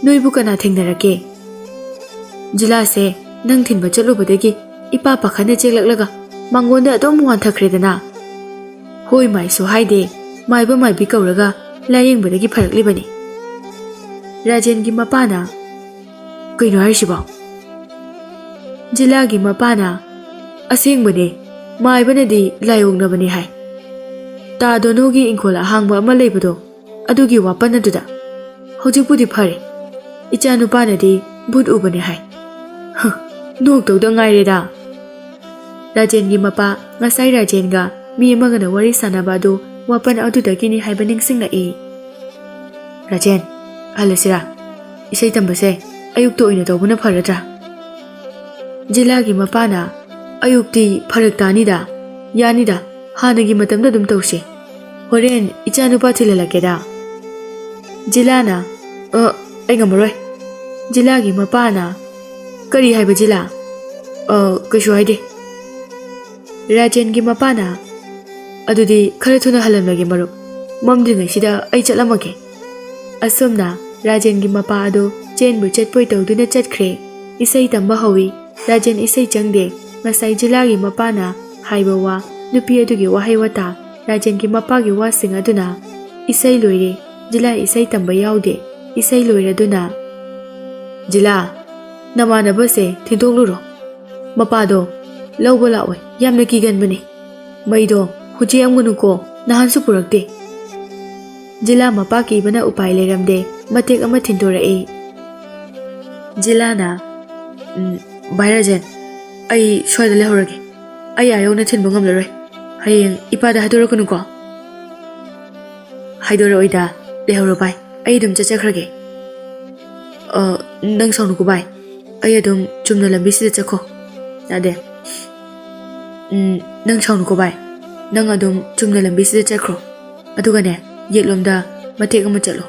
ꯅꯣꯏꯕꯨ ꯀꯅꯥ ꯊꯦꯡꯅꯔꯛꯀꯦ?" "ꯖꯤꯂꯥꯁꯦ ꯅꯪ ꯊꯤꯟꯕ ꯆꯠꯂꯨꯕꯗꯒꯤ ꯏꯄꯥ ꯄꯥꯈꯠꯅ ꯆꯦꯜꯂꯛꯂꯒ ꯃꯥꯡꯒꯣꯟꯗ ꯑꯗꯨꯝ ꯋꯥꯟꯊꯈ꯭ꯔꯦꯗꯅ꯫ ꯍꯣꯏ ꯃꯥꯏꯁꯨ ꯍꯥꯏꯗꯦ, ꯃꯥꯏꯕ ꯃꯥꯏꯕꯤ ꯀꯧꯔꯒ ꯂꯥꯌꯦꯡꯕꯗꯒꯤ ꯐꯔꯛꯂꯤꯕꯅꯤ꯫" ꯔꯥꯖꯦꯟꯒꯤ ꯃꯄꯥꯅ, "ꯀꯩꯅꯣ ꯍꯥꯏꯔꯤꯁꯤꯕꯣ?" ꯖꯤꯂꯥꯒꯤ ꯃꯄꯥꯅ, "ꯑꯁꯦꯡꯕꯅꯦ, ꯃꯥꯏꯕꯅꯗꯤ ꯂꯥꯏꯑꯣꯛꯅꯕꯅꯦ ꯍꯥꯏ꯫ ꯇꯥ ꯗꯣꯅꯨꯒꯤ ꯏꯪꯈꯣꯜ ꯑꯍꯥꯡꯕ ꯑꯃ ꯂꯩꯕꯗꯣ, ꯑꯗꯨꯒꯤ ꯋꯥꯄꯟ ꯑꯗꯨꯗ꯫ ꯍꯧꯖꯤꯛꯄꯨꯗꯤ ꯐꯔꯦ꯫ ꯏꯆꯥꯅꯨꯄꯥꯅꯗꯤ ꯚꯨꯠ ꯎꯕꯅꯦ ꯍꯥꯏ꯫" ꯍ, ꯅꯣꯛꯇꯧꯗ ꯉꯥꯏꯔꯦꯗ꯫ ꯔꯥꯖꯦꯟꯒꯤ ꯃꯄꯥ ꯉꯁꯥꯏ ꯔꯥꯖꯦꯟꯒ ꯃꯤ ꯑꯃꯒꯅ ꯋꯥꯔꯤ ꯁꯥꯟꯅꯕ ꯑꯗꯨ ꯋꯥꯄꯟ ꯑꯗꯨꯗꯒꯤꯅꯤ ꯍꯥꯏꯕ ꯅꯤꯡꯁꯤꯡꯂꯛꯏ꯫ "ꯔꯥꯖꯦꯟ, ꯍꯜꯂꯁꯤꯔꯥ? ꯏꯁꯩ ꯇꯝꯕꯁꯦ ꯑꯌꯨꯛꯇ ꯑꯣꯏꯅ ꯇꯧꯕꯅ ꯐꯔꯗ꯭ꯔꯥ?" ꯖꯤꯂꯥꯒꯤ ꯃꯄꯥꯅ, "ꯑꯌꯨꯛꯇꯤ ꯐꯔꯛ ꯇꯥꯅꯤꯗ꯫ ꯌꯥꯅꯤꯗ, ꯍꯥꯟꯅꯒꯤ ꯃꯇꯝꯗ ꯑꯗꯨꯝ ꯇꯧꯁꯤ꯫ ꯍꯣꯔꯦꯟ ꯏꯆꯥꯅꯨꯄꯥ ꯊꯤꯜꯍꯜꯂꯛꯀꯦꯗ꯫" ꯖꯤꯂꯥꯅ, "ꯑ, ꯑꯩ ꯉꯝꯃꯔꯣꯏ꯫" ꯖꯤꯂꯥꯒꯤ ꯃꯄꯥꯅ, "ꯀꯔꯤ ꯍꯥꯏꯕ ꯖꯤꯂꯥ?" "ꯑ, ꯀꯩꯁꯨ ꯍꯥꯏꯗꯦ꯫" ꯔꯥꯖꯦꯟꯒꯤ ꯃꯄꯥꯅ, "ꯑꯗꯨꯗꯤ ꯈꯔ ꯊꯨꯅ ꯍꯜꯂꯝꯂꯒꯦ ꯃꯔꯨꯞ꯫ ꯃꯝꯗ꯭ꯔꯤꯉꯩꯁꯤꯗ ꯑꯩ ꯆꯠꯂꯝꯃꯒꯦ꯫" ꯑꯁꯨꯝꯅ ꯔꯥꯖꯦꯟꯒꯤ ꯃꯄꯥ ꯑꯗꯨ ꯆꯦꯟꯕꯣꯏ ꯆꯠꯄꯣꯏ ꯇꯧꯗꯨꯅ ꯆꯠꯈ꯭ꯔꯦ꯫ ꯏꯁꯩ ꯇꯝꯕ ꯍꯧꯏ꯫ ꯔꯥꯖꯦꯟ ꯏꯁꯩ ꯆꯪꯗꯦ꯫ ꯉꯁꯥꯏ ꯖꯤꯂꯥꯒꯤ ꯃꯄꯥꯅ ꯍꯥꯏꯕ ꯋꯥ, ꯅꯨꯄꯤ ꯑꯗꯨꯒꯤ ꯋꯥꯍꯩ ꯋꯥꯇꯥ, ꯔꯥꯖꯦꯟꯒꯤ ꯃꯄꯥꯒꯤ ꯋꯥꯁꯤꯡ ꯑꯗꯨꯅ, "ꯏꯁꯩ ꯂꯣꯏꯔꯦ, ꯖꯤꯂꯥ ꯏꯁꯩ ꯇꯝꯕ ꯌꯥꯎꯗꯦ꯫ ꯏꯁꯩ ꯂꯣꯏꯔꯗꯨꯅ, ꯖꯤꯂꯥ, ꯅꯃꯥꯟꯅꯕꯁꯦ ꯊꯤꯟꯗꯣꯛꯂꯨꯔꯣ꯫ ꯃꯄꯥꯗꯣ ꯂꯧꯕ ꯂꯥꯛꯑꯣꯏ, ꯌꯥꯝꯅ ꯀꯤꯒꯟꯕꯅꯦ꯫ ꯃꯩꯗꯣ ꯍꯨꯖꯤꯛ ꯑꯃꯒꯅꯨꯀꯣ, ꯅꯍꯥꯟꯁꯨ ꯄꯨꯔꯛꯇꯦ꯫" ꯖꯤꯂꯥ ꯃꯄꯥ ꯀꯤꯕꯅ ꯎꯄꯥꯏ ꯂꯩꯔꯝꯗꯦ, ꯃꯇꯦꯛ ꯑꯃ ꯊꯤꯟꯗꯣꯔꯛꯏ꯫ ꯖꯤꯂꯥꯅ, "ꯎꯝ, ꯚꯥꯏ ꯔꯥꯖꯦꯟ, ꯑꯩ ꯁ꯭ꯋꯥꯏꯗ ꯂꯩꯍꯧꯔꯒꯦ꯫ ꯑꯩ ꯑꯥ ꯌꯧꯅ ꯊꯤꯟꯕ ꯉꯝꯂꯔꯣꯏ꯫ ꯍꯌꯦꯡ ꯏꯄꯥꯗ ꯍꯥꯏꯗꯣꯔꯛꯀꯅꯨꯀꯣ꯫" "ꯍꯥꯏꯗꯣꯔꯛꯑꯣꯏꯗ, ꯂꯩꯍꯧꯔꯣ ꯚꯥꯏ, ꯑꯩ ꯑꯗꯨꯝ ꯆꯠꯆꯈ꯭ꯔꯒꯦ꯫" "ꯑ, ꯅꯪ ꯁꯥꯎꯅꯨꯀꯣ ꯚꯥꯏ, ꯑꯩ ꯑꯗꯨꯝ ꯆꯨꯝꯅ ꯂꯝꯕꯤꯁꯤꯗ ꯆꯠꯈꯣ꯫" "ꯌꯥꯗꯦ꯫" "ꯎꯝ, ꯅꯪ ꯁꯥꯎꯅꯨꯀꯣ ꯚꯥꯏ, ꯅꯪ ꯑꯗꯨꯝ ꯆꯨꯝꯅ ꯂꯝꯕꯤꯁꯤꯗ ꯆꯠꯈ꯭ꯔꯣ꯫ ꯑꯗꯨꯒꯅꯦ, ꯌꯦꯠꯂꯣꯝꯗ ꯃꯇꯦꯛ ꯑꯃ ꯆꯠꯂꯣ,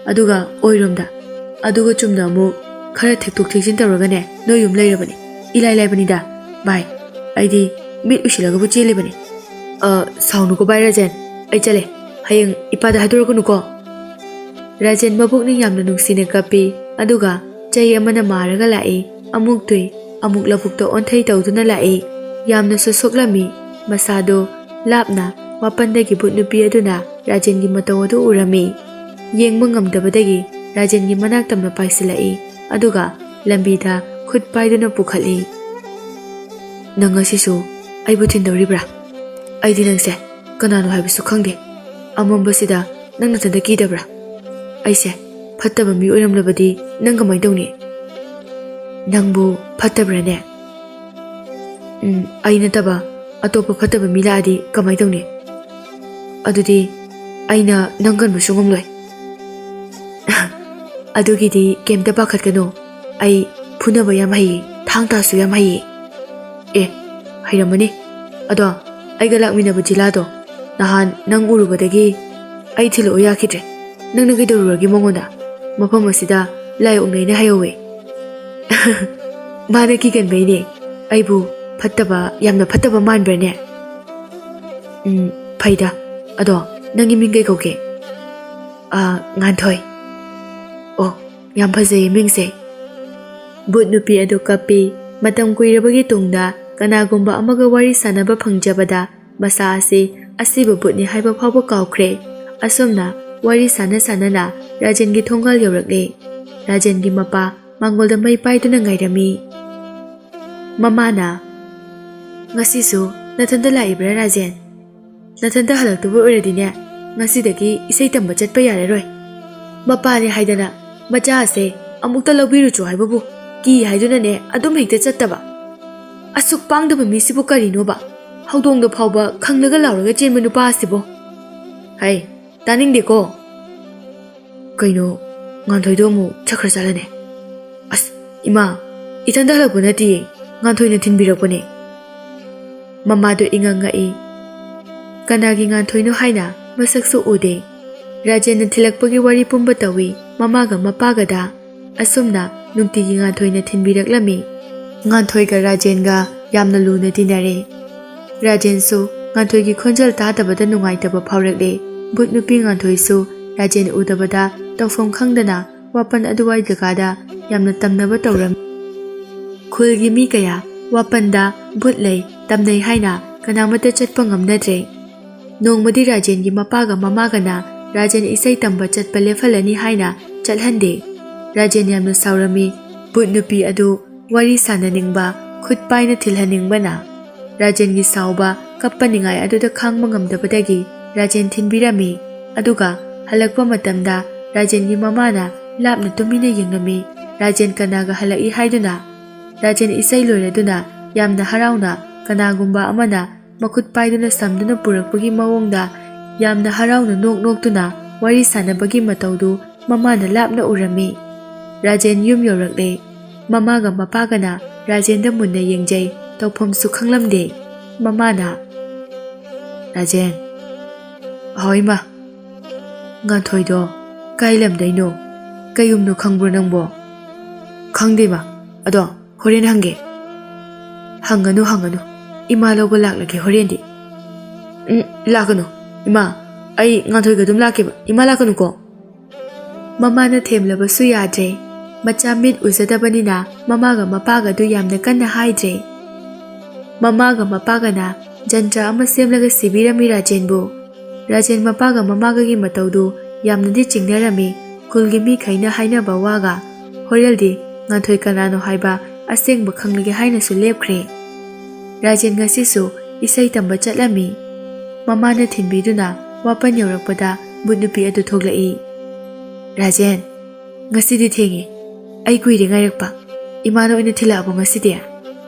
ꯑꯗꯨꯒ ꯑꯣꯏꯔꯣꯝꯗ, ꯑꯗꯨꯒ ꯆꯨꯝꯅ ꯑꯃꯨꯛ ꯈꯔ ꯊꯦꯛꯇꯣꯛ ꯊꯦꯛꯆꯤꯟ ꯇꯧꯔꯒꯅꯦ, ꯅꯣꯏ ꯌꯨꯝ ꯂꯩꯔꯕꯅꯦ꯫ ꯏꯂꯥꯏ ꯂꯥꯏꯕꯅꯤꯗ ꯚꯥꯏ, ꯑꯩꯗꯤ ꯃꯤꯠ ꯎꯏꯁꯤꯜꯂꯒꯕꯨ ꯆꯦꯜꯂꯤꯕꯅꯤ꯫" "ꯑ, ꯁꯥꯎꯅꯨꯀꯣ ꯚꯥꯏ ꯔꯥꯖꯦꯟ, ꯑꯩ ꯆꯠꯂꯦ꯫ ꯍꯌꯦꯡ ꯏꯄꯥꯗ ꯍꯥꯏꯗꯣꯔꯛꯀꯅꯨꯀꯣ꯫" ꯔꯥꯖꯦꯟ ꯃꯕꯨꯛꯅꯤꯡ ꯌꯥꯝꯅ ꯅꯨꯡꯁꯤꯅ ꯀꯞꯄꯤ, ꯑꯗꯨꯒ ꯆꯩ ꯑꯃꯅ ꯃꯥꯔꯒ ꯂꯥꯛꯏ꯫ ꯑꯃꯨꯛ ꯇꯨꯏ, ꯑꯃꯨꯛ ꯂꯧꯕꯨꯛꯇ ꯑꯣꯟꯊꯩ ꯇꯧꯗꯨꯅ ꯂꯥꯛꯏ꯫ ꯌꯥꯝꯅꯁꯨ ꯁꯣꯛꯂꯝꯃꯤ꯫ ꯃꯁꯥꯗꯣ ꯂꯥꯞꯅ ꯋꯥꯄꯟꯗꯒꯤ ꯚꯨꯠ ꯅꯨꯄꯤ ꯑꯗꯨꯅ ꯔꯥꯖꯦꯟꯒꯤ ꯃꯇꯧ ꯑꯗꯨ ꯎꯔꯝꯃꯤ꯫ ꯌꯦꯡꯕ ꯉꯝꯗꯕꯗꯒꯤ ꯔꯥꯖꯦꯟꯒꯤ ꯃꯅꯥꯛ ꯇꯝꯅ ꯄꯥꯏꯁꯤꯜꯂꯛꯏ, ꯑꯗꯨꯒ ꯂꯝꯕꯤꯗ ꯈꯨꯠ ꯄꯥꯏꯗꯨꯅ ꯄꯨꯈꯠꯂꯤ꯫ ꯅꯪ ꯉꯁꯤꯁꯨ ꯑꯩꯕꯨ ꯊꯤꯟꯗꯧꯔꯤꯕ꯭ꯔꯥ? ꯑꯩꯗꯤ ꯅꯪꯁꯦ ꯀꯅꯥꯅꯣ ꯍꯥꯏꯕꯁꯨ ꯈꯪꯗꯦ꯫ ꯑꯃꯝꯕꯁꯤꯗ ꯅꯪ ꯅꯊꯟꯇ ꯀꯤꯗꯕ꯭ꯔꯥ? ꯑꯩꯁꯦ ꯐꯠꯇꯕ ꯃꯤ ꯑꯣꯏꯔꯝꯂꯕꯗꯤ ꯅꯪ ꯀꯃꯥꯏꯅ ꯇꯧꯅꯤ? ꯅꯪꯕꯨ ꯐꯠꯇꯕ꯭ꯔꯥꯅꯦ? ꯎꯝ, ꯑꯩ ꯅꯠꯇꯕ ꯑꯇꯣꯞꯄ ꯐꯠꯇꯕ ꯃꯤ ꯂꯥꯛꯑꯗꯤ ꯀꯃꯥꯏꯅ ꯇꯧꯅꯤ? ꯑꯗꯨꯗꯤ ꯑꯩꯅ ꯅꯪ ꯀꯟꯕꯁꯨ ꯉꯝꯂꯣꯏ꯫ ꯑꯗꯨꯒꯤꯗꯤ ꯀꯩꯝꯇ ꯄꯥꯈꯠꯀꯅꯨ꯫ ꯑꯩ ꯐꯨꯅꯕ ꯌꯥꯝ ꯍꯩꯌꯦ, ꯊꯥꯡ ꯇꯥꯁꯨ ꯌꯥꯝ ꯍꯩꯌꯦ꯫ ꯑꯦ, ꯍꯩꯔꯝꯃꯅꯤ꯫ ꯑꯗꯣ ꯑꯩꯒ ꯂꯥꯛꯃꯤꯟꯅꯕ ꯖꯤꯂꯥꯗꯣ ꯅꯍꯥꯟ ꯅꯪ ꯎꯔꯨꯕꯗꯒꯤ ꯑꯩ ꯊꯤꯜꯂꯛꯑꯣ ꯌꯥꯈꯤꯗ꯭ꯔꯦ꯫ ꯅꯪꯅ ꯀꯩꯗꯧꯔꯨꯔꯒꯦ ꯃꯉꯣꯟꯗ? ꯃꯐꯝ ꯑꯁꯤꯗ ꯂꯥꯏ ꯑꯣꯛꯅꯩꯅ ꯍꯥꯏꯍꯧꯋꯦ꯫ ꯃꯥꯅ ꯀꯤꯒꯟꯕꯩꯅꯦ꯫ ꯑꯩꯕꯨ ꯐꯠꯇꯕ, ꯌꯥꯝꯅ ꯐꯠꯇꯕ ꯃꯥꯟꯕ꯭ꯔꯅꯦ? ꯎꯝ, ꯐꯩꯗ꯫ ꯑꯗꯣ ꯅꯪꯒꯤ ꯃꯤꯡ ꯀꯩ ꯀꯧꯒꯦ? ꯑꯥ, ꯉꯥꯟꯊꯣꯏ꯫ ꯑꯣ, ꯌꯥꯝ ꯐꯖꯩꯌꯦ ꯃꯤꯡꯁꯦ꯫ ꯚꯨꯠ ꯅꯨꯄꯤ ꯑꯗꯨ ꯀꯞꯄꯤ꯫ ꯃꯇꯝ ꯀꯨꯏꯔꯕꯒꯤ ꯇꯨꯡꯗ ꯀꯅꯥꯒꯨꯝꯕ ꯑꯃꯒ ꯋꯥꯔꯤ ꯁꯥꯟꯅꯕ ꯐꯪꯖꯕꯗ ꯃꯁꯥ ꯑꯁꯤ ꯑꯁꯤꯕ ꯚꯨꯠꯅꯤ ꯍꯥꯏꯕ ꯐꯥꯎꯕ ꯀꯥꯎꯈ꯭ꯔꯦ꯫ ꯑꯁꯨꯝꯅ ꯋꯥꯔꯤ ꯁꯥꯟꯅ ꯁꯥꯟꯅꯅ ꯔꯥꯖꯦꯟꯒꯤ ꯊꯣꯡꯒꯥꯜ ꯌꯧꯔꯛꯂꯦ꯫ ꯔꯥꯖꯦꯟꯒꯤ ꯃꯄꯥ ꯃꯥꯡꯒꯣꯜꯗ ꯃꯩ ꯄꯥꯏꯗꯨꯅ ꯉꯥꯏꯔꯝꯃꯤ꯫ ꯃꯃꯥꯅ, "ꯉꯁꯤꯁꯨ ꯅꯊꯟꯇ ꯂꯥꯛꯏꯕ꯭ꯔꯥ ꯔꯥꯖꯦꯟ? ꯅꯊꯟꯇ ꯍꯜꯂꯛꯇꯕ ꯑꯣꯏꯔꯗꯤꯅꯦ, ꯉꯁꯤꯗꯒꯤ ꯏꯁꯩ ꯇꯝꯕ ꯆꯠꯄ ꯌꯥꯔꯔꯣꯏ꯫ ꯃꯄꯥꯅꯦ ꯍꯥꯏꯗꯅ ꯃꯆꯥ ꯑꯁꯦ ꯑꯃꯨꯛꯇ ꯂꯧꯕꯤꯔꯨꯆꯣ ꯍꯥꯏꯕꯕꯨ ꯀꯤ ꯍꯥꯏꯗꯨꯅꯅꯦ ꯑꯗꯨꯝ ꯍꯦꯛꯇ ꯆꯠꯇꯕ꯫ ꯑꯁꯨꯛ ꯄꯥꯡꯗꯕ ꯃꯤꯁꯤꯕꯨ ꯀꯔꯤꯅꯣꯕ? ꯍꯧꯗꯣꯡꯗ ꯐꯥꯎꯕ ꯈꯪꯂꯒ ꯂꯥꯎꯔꯒ ꯆꯦꯟꯕ ꯅꯨꯄꯥ ꯑꯁꯤꯕꯨ꯫ ꯍꯩ, ꯇꯥꯅꯤꯡꯗꯦꯀꯣ꯫ ꯀꯩꯅꯣ, ꯉꯥꯟꯊꯣꯏꯗꯣ ꯑꯃꯨꯛ ꯆꯠꯈ꯭ꯔ ꯆꯠꯂꯅꯦ꯫ ꯑꯁ, ꯏꯃꯥ, ꯏꯊꯟꯗ ꯍꯜꯂꯛꯄ ꯅꯠꯇꯤꯌꯦ, ꯉꯥꯟꯊꯣꯏꯅ ꯊꯤꯟꯕꯤꯔꯛꯄꯅꯦ꯫" ꯃꯃꯥꯗꯣ ꯏꯉꯛ ꯉꯛꯏ꯫ ꯀꯅꯥꯒꯤ ꯉꯥꯟꯊꯣꯏꯅꯣ ꯍꯥꯏꯅ ꯃꯁꯛꯁꯨ ꯎꯗꯦ꯫ ꯔꯥꯖꯦꯟꯅ ꯊꯤꯜꯂꯛꯄꯒꯤ ꯋꯥꯔꯤ ꯄꯨꯝꯕ ꯇꯧꯏ ꯃꯃꯥꯒ ꯃꯄꯥꯒꯗ꯫ ꯑꯁꯨꯝꯅ ꯅꯨꯡꯇꯤꯒꯤ ꯉꯥꯟꯊꯣꯏꯅ ꯊꯤꯟꯕꯤꯔꯛꯂꯝꯃꯤ꯫ ꯉꯥꯟꯊꯣꯏꯒ ꯔꯥꯖꯦꯟꯒ ꯌꯥꯝꯅ ꯂꯨꯅ ꯇꯤꯟꯅꯔꯦ꯫ ꯔꯥꯖꯦꯟꯁꯨ ꯉꯥꯟꯊꯣꯏꯒꯤ ꯈꯣꯟꯖꯦꯜ ꯇꯥꯗꯕꯗ ꯅꯨꯡꯉꯥꯏꯇꯕ ꯐꯥꯎꯔꯛꯂꯦ꯫ ꯚꯨꯠ ꯅꯨꯄꯤ ꯉꯥꯟꯊꯣꯏꯁꯨ ꯔꯥꯖꯦꯟ ꯎꯗꯕꯗ ꯇꯧꯐꯝ ꯈꯪꯗꯅ ꯋꯥꯄꯟ ꯑꯗꯨꯋꯥꯏ ꯖꯒꯥꯗ ꯌꯥꯝꯅ ꯇꯝꯅꯕ ꯇꯧꯔꯝꯃꯤ꯫ ꯈꯨꯜꯒꯤ ꯃꯤ ꯀꯌꯥ ꯋꯥꯄꯟꯗ ꯚꯨꯠ ꯂꯩ, ꯇꯝꯅꯩ ꯍꯥꯏꯅ ꯀꯅꯥꯃꯠꯇ ꯆꯠꯄ ꯉꯝꯅꯗ꯭ꯔꯦ꯫ ꯅꯣꯡꯃꯗꯤ ꯔꯥꯖꯦꯟꯒꯤ ꯃꯄꯥꯒ ꯃꯃꯥꯒꯅ ꯔꯥꯖꯦꯟ ꯏꯁꯩ ꯇꯝꯕ ꯆꯠꯄ ꯂꯦꯞꯍꯜꯂꯅꯤ ꯍꯥꯏꯅ ꯆꯠꯍꯟꯗꯦ꯫ ꯔꯥꯖꯦꯟ ꯌꯥꯝꯅ ꯁꯥꯎꯔꯝꯃꯤ꯫ ꯚꯨꯠ ꯅꯨꯄꯤ ꯑꯗꯨ ꯋꯥꯔꯤ ꯁꯥꯟꯅꯅꯤꯡꯕ, ꯈꯨꯠ ꯄꯥꯏꯅ ꯊꯤꯜꯍꯟꯅꯤꯡꯕꯅ ꯔꯥꯖꯦꯟꯒꯤ ꯁꯥꯎꯕ, ꯀꯞꯄ ꯅꯤꯡꯉꯥꯏ ꯑꯗꯨꯗ ꯈꯥꯡꯕ ꯉꯝꯗꯕꯗꯒꯤ ꯔꯥꯖꯦꯟ ꯊꯤꯟꯕꯤꯔꯝꯃꯤ꯫ ꯑꯗꯨꯒ ꯍꯜꯂꯛꯄ ꯃꯇꯝꯗ ꯔꯥꯖꯦꯟꯒꯤ ꯃꯃꯥꯅ ꯂꯥꯞꯅ ꯇꯨꯃꯤꯟꯅ ꯌꯦꯡꯂꯝꯃꯤ꯫ ꯔꯥꯖꯦꯟ ꯀꯅꯥꯒ ꯍꯜꯂꯛꯏ ꯍꯥꯏꯗꯨꯅ꯫ ꯔꯥꯖꯦꯟ ꯏꯁꯩ ꯂꯣꯏꯔꯗꯨꯅ ꯌꯥꯝꯅ ꯍꯔꯥꯎꯅ ꯀꯅꯥꯒꯨꯝꯕ ꯑꯃꯅ ꯃꯈꯨꯠ ꯄꯥꯏꯗꯨꯅ ꯁꯝꯗꯨꯅ ꯄꯨꯔꯛꯄꯒꯤ ꯃꯑꯣꯡꯗ ꯌꯥꯝꯅ ꯍꯔꯥꯎꯅ ꯅꯣꯛ ꯅꯣꯛꯇꯨꯅ ꯋꯥꯔꯤ ꯁꯥꯟꯅꯕꯒꯤ ꯃꯇꯧꯗꯨ ꯃꯃꯥꯅ ꯂꯥꯞꯅ ꯎꯔꯝꯃꯤ꯫ ꯔꯥꯖꯦꯟ ꯌꯨꯝ ꯌꯧꯔꯛꯂꯦ꯫ ꯃꯃꯥꯒ ꯃꯄꯥꯒꯅ ꯔꯥꯖꯦꯟꯗ ꯃꯨꯟꯅ ꯌꯦꯡꯖꯩ꯫ ꯇꯧꯐꯝꯁꯨ ꯈꯪꯂꯝꯗꯦ꯫ ꯃꯃꯥꯅ, "ꯔꯥꯖꯦꯟ꯫" "ꯍꯣꯏ, ꯏꯃꯥ꯫" "ꯉꯥꯟꯊꯣꯏꯗꯣ ꯀꯥꯏ ꯂꯝꯗꯩꯅꯣ? ꯀꯩ ꯌꯨꯝꯅꯣ ꯈꯪꯕ꯭ꯔꯣ ꯅꯪꯕꯣ?" "ꯈꯪꯗꯦ, ꯏꯃꯥ꯫ ꯑꯗꯣ ꯍꯣꯔꯦꯟ ꯍꯪꯒꯦ꯫" "ꯍꯪꯒꯅꯨ, ꯍꯪꯒꯅꯨ꯫ ꯏꯃꯥ ꯂꯧꯕ ꯂꯥꯛꯂꯒꯦ ꯍꯣꯔꯦꯟꯗꯤ꯫" "ꯎꯝ, ꯂꯥꯛꯀꯅꯨ꯫ ꯏꯃꯥ, ꯑꯩ ꯉꯥꯟꯊꯣꯏꯒ ꯑꯗꯨꯝ ꯂꯥꯛꯀꯦꯕ꯫ ꯏꯃꯥ ꯂꯥꯛꯀꯅꯨꯀꯣ꯫" ꯃꯃꯥꯅ ꯊꯦꯝꯂꯕꯁꯨ ꯌꯥꯗ꯭ꯔꯦ꯫ ꯃꯆꯥ ꯃꯤꯠ ꯎꯖꯗꯕꯅꯤꯅ ꯃꯃꯥꯒ ꯃꯄꯥꯒꯗꯨ ꯌꯥꯝꯅ ꯀꯟꯅ ꯍꯥꯏꯗ꯭ꯔꯦ꯫ ꯃꯃꯥꯒ ꯃꯄꯥꯒꯅ ꯖꯟꯇ꯭ꯔ ꯑꯃ ꯁꯦꯝꯂꯒ ꯁꯤꯕꯤꯔꯝꯃꯤ ꯔꯥꯖꯦꯟꯕꯨ꯫ ꯔꯥꯖꯦꯟ ꯃꯄꯥꯒ ꯃꯃꯥꯒꯒꯤ ꯃꯇꯧꯗꯨ ꯌꯥꯝꯅꯗꯤ ꯆꯤꯡꯅꯔꯝꯃꯤ꯫ ꯈꯨꯜꯒꯤ ꯃꯤꯈꯩꯅ ꯍꯥꯏꯅꯕ ꯋꯥꯒ꯫ ꯍꯣꯔꯦꯜꯗꯤ ꯉꯥꯟꯊꯣꯏ ꯀꯅꯥꯅꯣ ꯍꯥꯏꯕ ꯑꯁꯦꯡꯕ ꯈꯪꯂꯒꯦ ꯍꯥꯏꯅꯁꯨ ꯂꯦꯞꯈ꯭ꯔꯦ꯫ ꯔꯥꯖꯦꯟ ꯉꯁꯤꯁꯨ ꯏꯁꯩ ꯇꯝꯕ ꯆꯠꯂꯝꯃꯤ꯫ ꯃꯃꯥꯅ ꯊꯤꯟꯕꯤꯗꯨꯅ ꯋꯥꯄꯟ ꯌꯧꯔꯛꯄꯗ ꯕꯨꯠ ꯅꯨꯄꯤ ꯑꯗꯨ ꯊꯣꯛꯂꯛꯏ꯫ "ꯔꯥꯖꯦꯟ, ꯉꯁꯤꯗꯤ ꯊꯦꯡꯉꯦ꯫ ꯑꯩ ꯀꯨꯏꯔꯦ ꯉꯥꯏꯔꯛꯄ꯫ ꯏꯃꯥꯅ ꯑꯣꯏꯅ ꯊꯤꯜꯂꯛꯑꯕꯣ ꯉꯁꯤꯗꯤ?"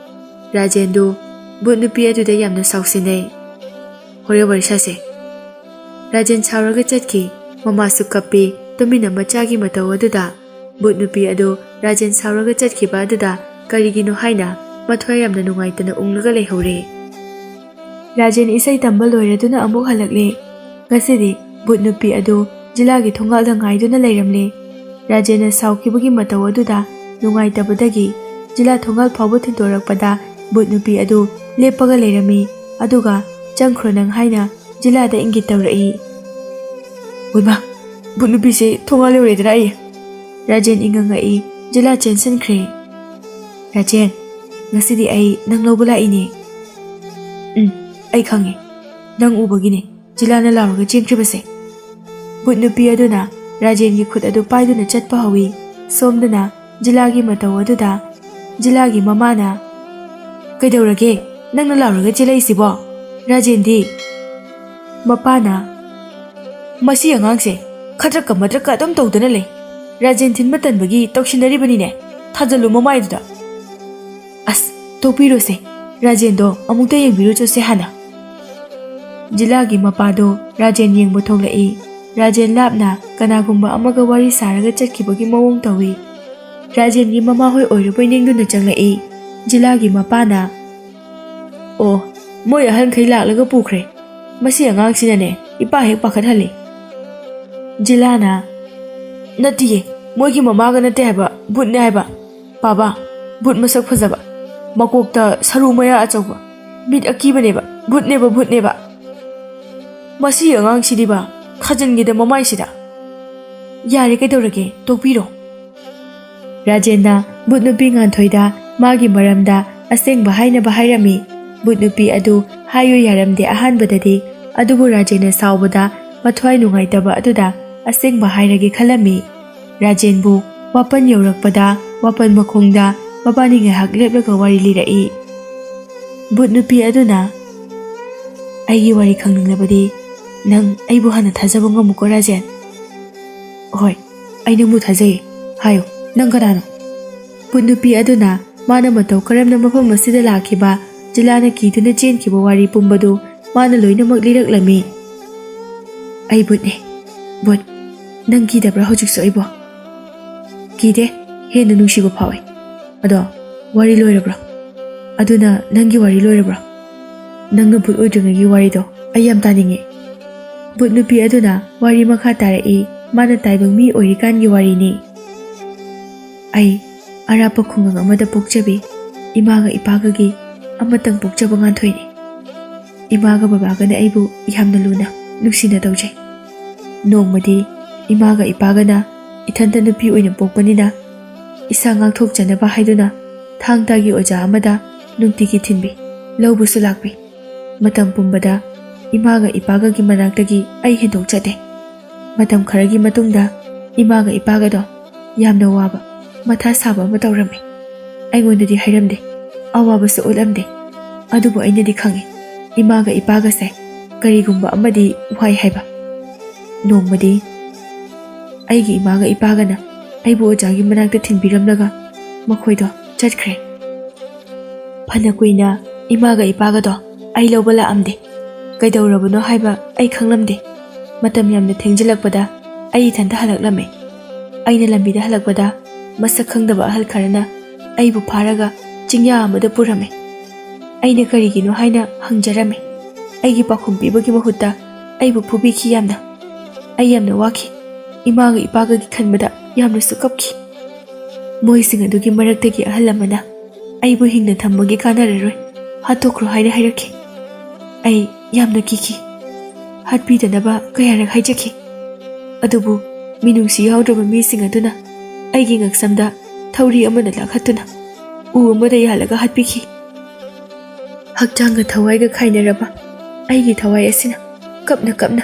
ꯔꯥꯖꯦꯟꯗꯨ ꯕꯨꯠ ꯅꯨꯄꯤ ꯑꯗꯨꯗ ꯌꯥꯝꯅ ꯁꯥꯎꯁꯤꯟꯅꯩ꯫ "ꯍꯣꯔꯦꯟ ꯋꯥꯔꯤ ꯁꯥꯁꯦ꯫" ꯔꯥꯖꯦꯟ ꯁꯥꯎꯔꯒ ꯆꯠꯈꯤ꯫ ꯃꯃꯥꯁꯨ ꯀꯞꯄꯤ꯫ ꯇꯨꯃꯤꯟꯅ ꯃꯆꯥꯒꯤ ꯃꯇꯧ ꯑꯗꯨꯗ ꯕꯨꯠ ꯅꯨꯄꯤ ꯑꯗꯨ ꯔꯥꯖꯦꯟ ꯁꯥꯎꯔꯒ ꯆꯠꯈꯤꯕ ꯑꯗꯨꯗ ꯀꯔꯤꯒꯤꯅꯣ ꯍꯥꯏꯅ ꯃꯊ꯭ꯋꯥꯏ ꯌꯥꯝꯅ ꯅꯨꯡꯉꯥꯏꯇꯅ ꯎꯪꯂꯒ ꯂꯩꯍꯧꯔꯦ꯫ ꯔꯥꯖꯦꯟ ꯏꯁꯩ ꯇꯝꯕ ꯂꯣꯏꯔꯗꯨꯅ ꯑꯃꯨꯛ ꯍꯜꯂꯛꯂꯦ꯫ ꯉꯁꯤꯗꯤ ꯕꯨꯠ ꯅꯨꯄꯤ ꯑꯗꯨ ꯖꯤꯂꯥꯒꯤ ꯊꯣꯡꯒꯥꯜꯗ ꯉꯥꯏꯗꯨꯅ ꯂꯩꯔꯝꯂꯦ꯫ ꯔꯥꯖꯦꯟꯅ ꯁꯥꯎꯈꯤꯕꯒꯤ ꯃꯇꯧ ꯑꯗꯨꯗ ꯅꯨꯡꯉꯥꯏꯇꯕꯗꯒꯤ ꯖꯤꯂꯥ ꯊꯣꯡꯒꯥꯜ ꯐꯥꯎꯕ ꯊꯤꯟꯗꯣꯔꯛꯄꯗ ꯕꯨꯠ ꯅꯨꯄꯤ ꯑꯗꯨ ꯂꯦꯞꯄꯒ ꯂꯩꯔꯝꯃꯤ꯫ ꯑꯗꯨꯒ "ꯆꯪꯈ꯭ꯔꯣ ꯅꯪ" ꯍꯥꯏꯅ ꯖꯤꯂꯥꯗ ꯏꯪꯒꯤꯠ ꯇꯧꯔꯛꯏ꯫ "ꯍꯣꯏꯃ, ꯕꯨꯠ ꯅꯨꯄꯤꯁꯦ ꯊꯣꯡꯒꯥꯜ ꯌꯧꯔꯦꯗꯅ ꯑꯩ꯫" ꯔꯥꯖꯦꯟ ꯏꯉꯛ ꯉꯛꯏ꯫ ꯖꯤꯂꯥ ꯆꯦꯟꯁꯤꯟꯈ꯭ꯔꯦ꯫ "ꯔꯥꯖꯦꯟ, ꯉꯁꯤꯗꯤ ꯑꯩ ꯅꯪ ꯂꯧꯕ ꯂꯥꯛꯏꯅꯦ꯫" "ꯎꯝ, ꯑꯩ ꯈꯪꯉꯦ꯫ ꯅꯪ ꯎꯕꯒꯤꯅꯦ ꯖꯤꯂꯥꯅ ꯂꯥꯎꯔꯒ ꯆꯦꯟꯈ꯭ꯔꯤꯕꯁꯦ꯫" ꯕꯨꯠ ꯅꯨꯄꯤ ꯑꯗꯨꯅ ꯔꯥꯖꯦꯟꯒꯤ ꯈꯨꯠ ꯑꯗꯨ ꯄꯥꯏꯗꯨꯅ ꯆꯠꯄ ꯍꯧꯏ꯫ ꯁꯣꯝꯗꯅ ꯖꯤꯂꯥꯒꯤ ꯃꯇꯧ ꯑꯗꯨꯗ ꯖꯤꯂꯥꯒꯤ ꯃꯃꯥꯅ, "ꯀꯩꯗꯧꯔꯒꯦ? ꯅꯪꯅ ꯂꯥꯎꯔꯒ ꯆꯦꯜꯂꯛꯏꯁꯤꯕꯣ?" ꯔꯥꯖꯦꯟꯗꯤ꯫ ꯃꯄꯥꯅ, "ꯃꯁꯤ ꯑꯉꯥꯡꯁꯦ ꯈꯗ꯭ꯔꯛꯀ ꯃꯗ꯭ꯔꯛꯀ ꯑꯗꯨꯝ ꯇꯧꯗꯅ ꯂꯩ꯫ ꯔꯥꯖꯦꯟ ꯊꯤꯟꯕ ꯇꯟꯕꯒꯤ ꯇꯧꯁꯤꯟꯅꯔꯤꯕꯅꯤꯅꯦ꯫ ꯊꯥꯖꯜꯂꯨ ꯃꯃꯥꯏꯗꯨꯗ꯫" "ꯑꯁ, ꯇꯣꯛꯄꯤꯔꯣꯁꯦ꯫ ꯔꯥꯖꯦꯟꯗꯣ ꯑꯃꯨꯛꯇ ꯌꯦꯡꯕꯤꯔꯨꯆꯣꯁꯦ ꯍꯥꯟꯅ꯫" ꯖꯤꯂꯥꯒꯤ ꯃꯄꯥꯗꯣ ꯔꯥꯖꯦꯟ ꯌꯦꯡꯕ ꯊꯣꯛꯂꯛꯏ꯫ ꯔꯥꯖꯦꯟ ꯂꯥꯞꯅ ꯀꯅꯥꯒꯨꯝꯕ ꯑꯃꯒ ꯋꯥꯔꯤ ꯁꯥꯔꯒ ꯆꯠꯈꯤꯕꯒꯤ ꯃꯑꯣꯡ ꯇꯧꯏ꯫ ꯔꯥꯖꯦꯟꯒꯤ ꯃꯃꯥꯍꯣꯏ ꯑꯣꯏꯔꯕꯣꯏ ꯅꯤꯡꯗꯨꯅ ꯆꯪꯂꯛꯏ꯫ ꯖꯤꯂꯥꯒꯤ ꯃꯄꯥꯅ, "ꯑꯣ, ꯃꯣꯏ ꯑꯍꯟꯈꯩ ꯂꯥꯛꯂꯒ ꯄꯨꯈ꯭ꯔꯦ꯫ ꯃꯁꯤ ꯑꯉꯥꯡꯁꯤꯅꯅꯦ ꯏꯄꯥ ꯍꯦꯛ ꯄꯥꯈꯠꯍꯜꯂꯤ꯫" ꯖꯤꯂꯥꯅ, "ꯅꯠꯇꯤꯌꯦ, ꯃꯣꯏꯒꯤ ꯃꯃꯥꯒ ꯅꯠꯇꯦ ꯍꯥꯏꯕ, ꯚꯨꯠꯅꯦ ꯍꯥꯏꯕ꯫ ꯄꯥꯕ, ꯚꯨꯠ ꯃꯁꯛ ꯐꯖꯕ, ꯃꯀꯣꯛꯇ ꯁꯔꯨ ꯃꯌꯥ ꯑꯆꯧꯕ, ꯃꯤꯠ ꯑꯀꯤꯕꯅꯦꯕ, ꯚꯨꯠꯅꯦꯕ, ꯚꯨꯠꯅꯦꯕ꯫ ꯃꯁꯤ ꯑꯉꯥꯡꯁꯤꯗꯤꯕ, ꯊꯥꯖꯤꯟꯒꯦꯗ ꯃꯃꯥꯏꯁꯤꯗ꯫" "ꯌꯥꯔꯦ, ꯀꯩꯗꯧꯔꯒꯦ, ꯇꯣꯛꯄꯤꯔꯣ꯫" ꯔꯥꯖꯦꯟꯅ ꯚꯨꯠ ꯅꯨꯄꯤ ꯉꯥꯟꯊꯣꯏꯗ ꯃꯥꯒꯤ ꯃꯔꯝꯗ ꯑꯁꯦꯡꯕ ꯍꯥꯏꯅꯕ ꯍꯥꯏꯔꯝꯃꯤ꯫ ꯚꯨꯠ ꯅꯨꯄꯤ ꯑꯗꯨ ꯍꯥꯏꯌꯨ ꯌꯥꯔꯝꯗꯦ ꯑꯍꯥꯟꯕꯗꯗꯤ, ꯑꯗꯨꯕꯨ ꯔꯥꯖꯦꯟꯅ ꯁꯥꯎꯕꯗ ꯃꯊ꯭ꯋꯥꯏ ꯅꯨꯡꯉꯥꯏꯇꯕ ꯑꯗꯨꯗ ꯑꯁꯦꯡꯕ ꯍꯥꯏꯔꯒꯦ ꯈꯜꯂꯝꯃꯤ꯫ ꯔꯥꯖꯦꯟꯕꯨ ꯋꯥꯄꯟ ꯌꯧꯔꯛꯄꯗ ꯋꯥꯄꯟ ꯃꯈꯣꯡꯗ ꯃꯕꯥꯅꯤ ꯉꯥꯏꯍꯥꯛ ꯂꯦꯞꯂꯒ ꯋꯥꯔꯤ ꯂꯤꯔꯛꯏ꯫ ꯚꯨꯠ ꯅꯨꯄꯤ ꯑꯗꯨꯅ, "ꯑꯩꯒꯤ ꯋꯥꯔꯤ ꯈꯪꯅꯤꯡꯂꯕꯗꯤ ꯅꯪ ꯑꯩꯕꯨ ꯍꯥꯟꯅ ꯊꯥꯖꯕ ꯉꯝꯃꯨꯀꯣ ꯔꯥꯖꯦꯟ꯫" "ꯍꯣꯏ, ꯑꯩ ꯅꯪꯕꯨ ꯊꯥꯖꯩ꯫ ꯍꯥꯏꯌꯨ, ꯅꯪ ꯀꯅꯥꯅꯣ?" ꯚꯨꯠ ꯅꯨꯄꯤ ꯑꯗꯨꯅ ꯃꯥꯅ ꯃꯇꯧ ꯀꯔꯝꯅ ꯃꯐꯝ ꯑꯁꯤꯗ ꯂꯥꯛꯈꯤꯕ, ꯖꯤꯂꯥꯅ ꯀꯤꯗꯨꯅ ꯆꯦꯟꯈꯤꯕ ꯋꯥꯔꯤ ꯄꯨꯝꯕꯗꯨ ꯃꯥꯅ ꯂꯣꯏꯅꯃꯛ ꯂꯤꯔꯛꯂꯝꯃꯤ꯫ "ꯑꯩ ꯚꯨꯠꯅꯦ꯫ ꯚꯨꯠ, ꯅꯪ ꯀꯤꯗꯕ꯭ꯔꯥ ꯍꯧꯖꯤꯛꯁꯨ ꯑꯩꯕꯨ?" "ꯀꯤꯗꯦ, ꯍꯦꯟꯅ ꯅꯨꯡꯁꯤꯕ ꯐꯥꯎꯏ꯫ ꯑꯗꯣ, ꯋꯥꯔꯤ ꯂꯣꯏꯔꯕ꯭ꯔꯣ? ꯑꯗꯨꯅ ꯅꯪꯒꯤ ꯋꯥꯔꯤ ꯂꯣꯏꯔꯕ꯭ꯔꯣ? ꯅꯪꯅ ꯚꯨꯠ ꯑꯣꯏꯗ꯭ꯔꯤꯉꯩꯒꯤ ꯋꯥꯔꯤꯗꯣ ꯑꯩ ꯌꯥꯝ ꯇꯥꯅꯤꯡꯉꯦ꯫" ꯚꯨꯠ ꯅꯨꯄꯤ ꯑꯗꯨꯅ ꯋꯥꯔꯤ ꯃꯈꯥ ꯇꯥꯔꯛꯏ, ꯃꯥꯅ ꯇꯥꯏꯕꯪ ꯃꯤ ꯑꯣꯏꯔꯤꯀꯥꯟꯒꯤ ꯋꯥꯔꯤꯅꯤ꯫ "ꯑꯩ ꯑꯔꯥꯞꯄ ꯈꯨꯡꯒꯪ ꯑꯃꯗ ꯄꯣꯛꯆꯕꯤ꯫ ꯏꯃꯥꯒ ꯏꯄꯥꯒꯒꯤ ꯑꯃꯇꯪ ꯄꯣꯛꯆꯕ ꯉꯥꯟꯊꯣꯏꯅꯤ꯫ ꯏꯃꯥꯒ ꯕꯕꯥꯒꯅ ꯑꯩꯕꯨ ꯌꯥꯝꯅ ꯂꯨꯅ, ꯅꯨꯡꯁꯤꯅ ꯇꯧꯖꯩ꯫ ꯅꯣꯡꯃꯗꯤ ꯏꯃꯥꯒ ꯏꯄꯥꯒꯅ ꯏꯊꯟꯇ ꯅꯨꯄꯤ ꯑꯣꯏꯅ ꯄꯣꯛꯄꯅꯤꯅ ꯏꯁꯥ ꯉꯥꯛꯊꯣꯛꯆꯅꯕ ꯍꯥꯏꯗꯨꯅ ꯊꯥꯡ ꯇꯥꯒꯤ ꯑꯣꯖꯥ ꯑꯃꯗ ꯅꯨꯡꯇꯤꯒꯤ ꯊꯤꯟꯕꯤ, ꯂꯧꯕꯁꯨ ꯂꯥꯛꯄꯤ꯫ ꯃꯇꯝ ꯄꯨꯝꯕꯗ ꯏꯃꯥꯒ ꯏꯄꯥꯒꯒꯤ ꯃꯅꯥꯛꯇꯒꯤ ꯑꯩ ꯍꯦꯟꯗꯣꯛꯆꯗꯦ꯫ ꯃꯇꯝ ꯈꯔꯒꯤ ꯃꯇꯨꯡꯗ ꯏꯃꯥꯒ ꯏꯄꯥꯒꯗꯣ ꯌꯥꯝꯅ ꯋꯥꯕ, ꯃꯊꯥ ꯁꯥꯕ ꯑꯃ ꯇꯧꯔꯝꯃꯤ꯫ ꯑꯩꯉꯣꯟꯗꯗꯤ ꯍꯥꯏꯔꯝꯗꯦ꯫ ꯑꯋꯥꯕꯁꯨ ꯎꯠꯂꯝꯗꯦ꯫ ꯑꯗꯨꯕꯨ ꯑꯩꯅꯗꯤ ꯈꯪꯉꯤ, ꯏꯃꯥꯒ ꯏꯄꯥꯒꯁꯦ ꯀꯔꯤꯒꯨꯝꯕ ꯑꯃꯗꯤ ꯋꯥꯏ ꯍꯥꯏꯕ꯫ ꯅꯣꯡꯃꯗꯤ ꯑꯩꯒꯤ ꯏꯃꯥꯒ ꯏꯄꯥꯒꯅ ꯑꯩꯕꯨ ꯑꯣꯖꯥꯒꯤ ꯃꯅꯥꯛꯇ ꯊꯤꯟꯕꯤꯔꯝꯂꯒ ꯃꯈꯣꯏꯗꯣ ꯆꯠꯈ꯭ꯔꯦ꯫ ꯐꯅ ꯀꯨꯏꯅ ꯏꯃꯥꯒ ꯏꯄꯥꯒꯗꯣ ꯑꯩ ꯂꯧꯕ ꯂꯥꯛꯑꯝꯗꯦ꯫ ꯀꯩꯗꯧꯔꯕꯅꯣ ꯍꯥꯏꯕ ꯑꯩ ꯈꯪꯂꯝꯗꯦ꯫ ꯃꯇꯝ ꯌꯥꯝꯅ ꯊꯦꯡꯖꯤꯜꯂꯛꯄꯗ ꯑꯩ ꯏꯊꯟꯇ ꯍꯜꯂꯛꯂꯝꯃꯦ꯫ ꯑꯩꯅ ꯂꯝꯕꯤꯗ ꯍꯜꯂꯛꯄꯗ ꯃꯁꯛ ꯈꯪꯗꯕ ꯑꯍꯜ ꯈꯔꯅ ꯑꯩꯕꯨ ꯐꯥꯔꯒ ꯆꯤꯡꯌꯥ ꯑꯃꯗ ꯄꯨꯔꯝꯃꯦ꯫ ꯑꯩꯅ ꯀꯔꯤꯒꯤꯅꯣ ꯍꯥꯏꯅ ꯍꯪꯖꯔꯝꯃꯦ꯫ ꯑꯩꯒꯤ ꯄꯥꯎꯈꯨꯝ ꯄꯤꯕꯒꯤ ꯃꯍꯨꯠꯇ ꯑꯩꯕꯨ ꯐꯨꯕꯤꯈꯤ ꯌꯥꯝꯅ꯫ ꯑꯩ ꯌꯥꯝꯅ ꯋꯥꯈꯤ꯫ ꯏꯃꯥꯒ ꯏꯄꯥꯒꯒꯤ ꯈꯟꯕꯗ ꯌꯥꯝꯅꯁꯨ ꯀꯞꯈꯤ꯫ ꯃꯣꯏꯁꯤꯡ ꯑꯗꯨꯒꯤ ꯃꯔꯛꯇꯒꯤ ꯑꯍꯜ ꯑꯃꯅ ꯑꯩꯕꯨ ꯍꯤꯡꯅ ꯊꯝꯕꯒꯤ ꯀꯥꯟꯅꯔꯔꯣꯏ, ꯍꯥꯠꯇꯣꯛꯈ꯭ꯔꯣ ꯍꯥꯏꯅ ꯍꯥꯏꯔꯛꯈꯤ꯫ ꯑꯩ ꯌꯥꯝꯅ ꯀꯤꯈꯤ꯫ ꯍꯥꯠꯄꯤꯗꯅꯕ ꯀꯌꯥꯔꯛ ꯍꯥꯏꯖꯈꯤ꯫ ꯑꯗꯨꯕꯨ ꯃꯤꯅꯨꯡꯁꯤ ꯌꯥꯎꯗ꯭ꯔꯕ ꯃꯤꯁꯤꯡ ꯑꯗꯨꯅ ꯑꯩꯒꯤ ꯉꯛꯁꯝꯗ ꯊꯧꯔꯤ ꯑꯃꯅ ꯂꯥꯛꯍꯠꯇꯨꯅ ꯎ ꯑꯃꯗ ꯌꯥꯜꯂꯒ ꯍꯥꯠꯄꯤꯈꯤ꯫ ꯍꯛꯆꯥꯡꯒ ꯊꯋꯥꯏꯒ ꯈꯥꯏꯅꯔꯕ ꯑꯩꯒꯤ ꯊꯋꯥꯏ ꯑꯁꯤꯅ ꯀꯞꯅ ꯀꯞꯅ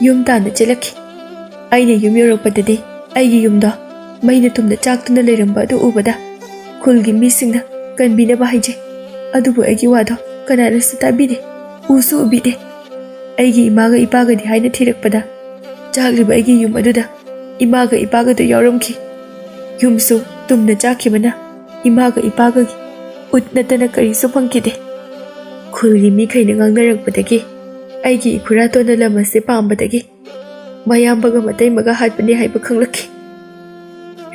ꯌꯨꯝ ꯇꯥꯟꯅ ꯆꯦꯜꯂꯛꯈꯤ꯫ ꯑꯩꯅ ꯌꯨꯝ ꯌꯧꯔꯛꯄꯗꯗꯤ ꯑꯩꯒꯤ ꯌꯨꯝꯗꯣ ꯃꯩꯅ ꯇꯨꯝꯅ ꯆꯥꯛꯇꯨꯅ ꯂꯩꯔꯝꯕ ꯑꯗꯨ ꯎꯕꯗ ꯈꯨꯜꯒꯤ ꯃꯤꯁꯤꯡꯅ ꯀꯟꯕꯤꯅꯕ ꯍꯥꯏꯖꯩ꯫ ꯑꯗꯨꯕꯨ ꯑꯩꯒꯤ ꯋꯥꯗꯣ ꯀꯅꯥꯅꯁꯨ ꯇꯥꯕꯤꯗꯦ, ꯎꯁꯨ ꯎꯕꯤꯗꯦ꯫ ꯑꯩꯒꯤ ꯏꯃꯥꯒ ꯏꯄꯥꯒꯗꯤ ꯍꯥꯏꯅ ꯊꯤꯔꯛꯄꯗ ꯆꯥꯛꯂꯤꯕ ꯑꯩꯒꯤ ꯌꯨꯝ ꯑꯗꯨꯗ ꯏꯃꯥꯒ ꯏꯄꯥꯒꯗꯨ ꯌꯥꯎꯔꯝꯈꯤ꯫ ꯌꯨꯝꯁꯨ ꯇꯨꯝꯅ ꯆꯥꯛꯈꯤꯕꯅ ꯏꯃꯥꯒ ꯏꯄꯥꯒꯒꯤ ꯎꯠ ꯅꯠꯇꯅ ꯀꯔꯤꯁꯨ ꯐꯪꯈꯤꯗꯦ꯫ ꯈꯨꯜꯒꯤ ꯃꯤꯈꯩꯅ ꯉꯥꯡꯅꯔꯛꯄꯗꯒꯤ ꯑꯩꯒꯤ ꯏꯈꯨꯔꯥꯇꯣꯟꯅ ꯂꯝ ꯑꯁꯤ ꯄꯥꯝꯕꯗꯒꯤ ꯃꯌꯥꯝꯕꯒ ꯃꯇꯩꯃꯒ ꯍꯥꯠꯄꯅꯤ ꯍꯥꯏꯕ ꯈꯪꯂꯛꯈꯤ꯫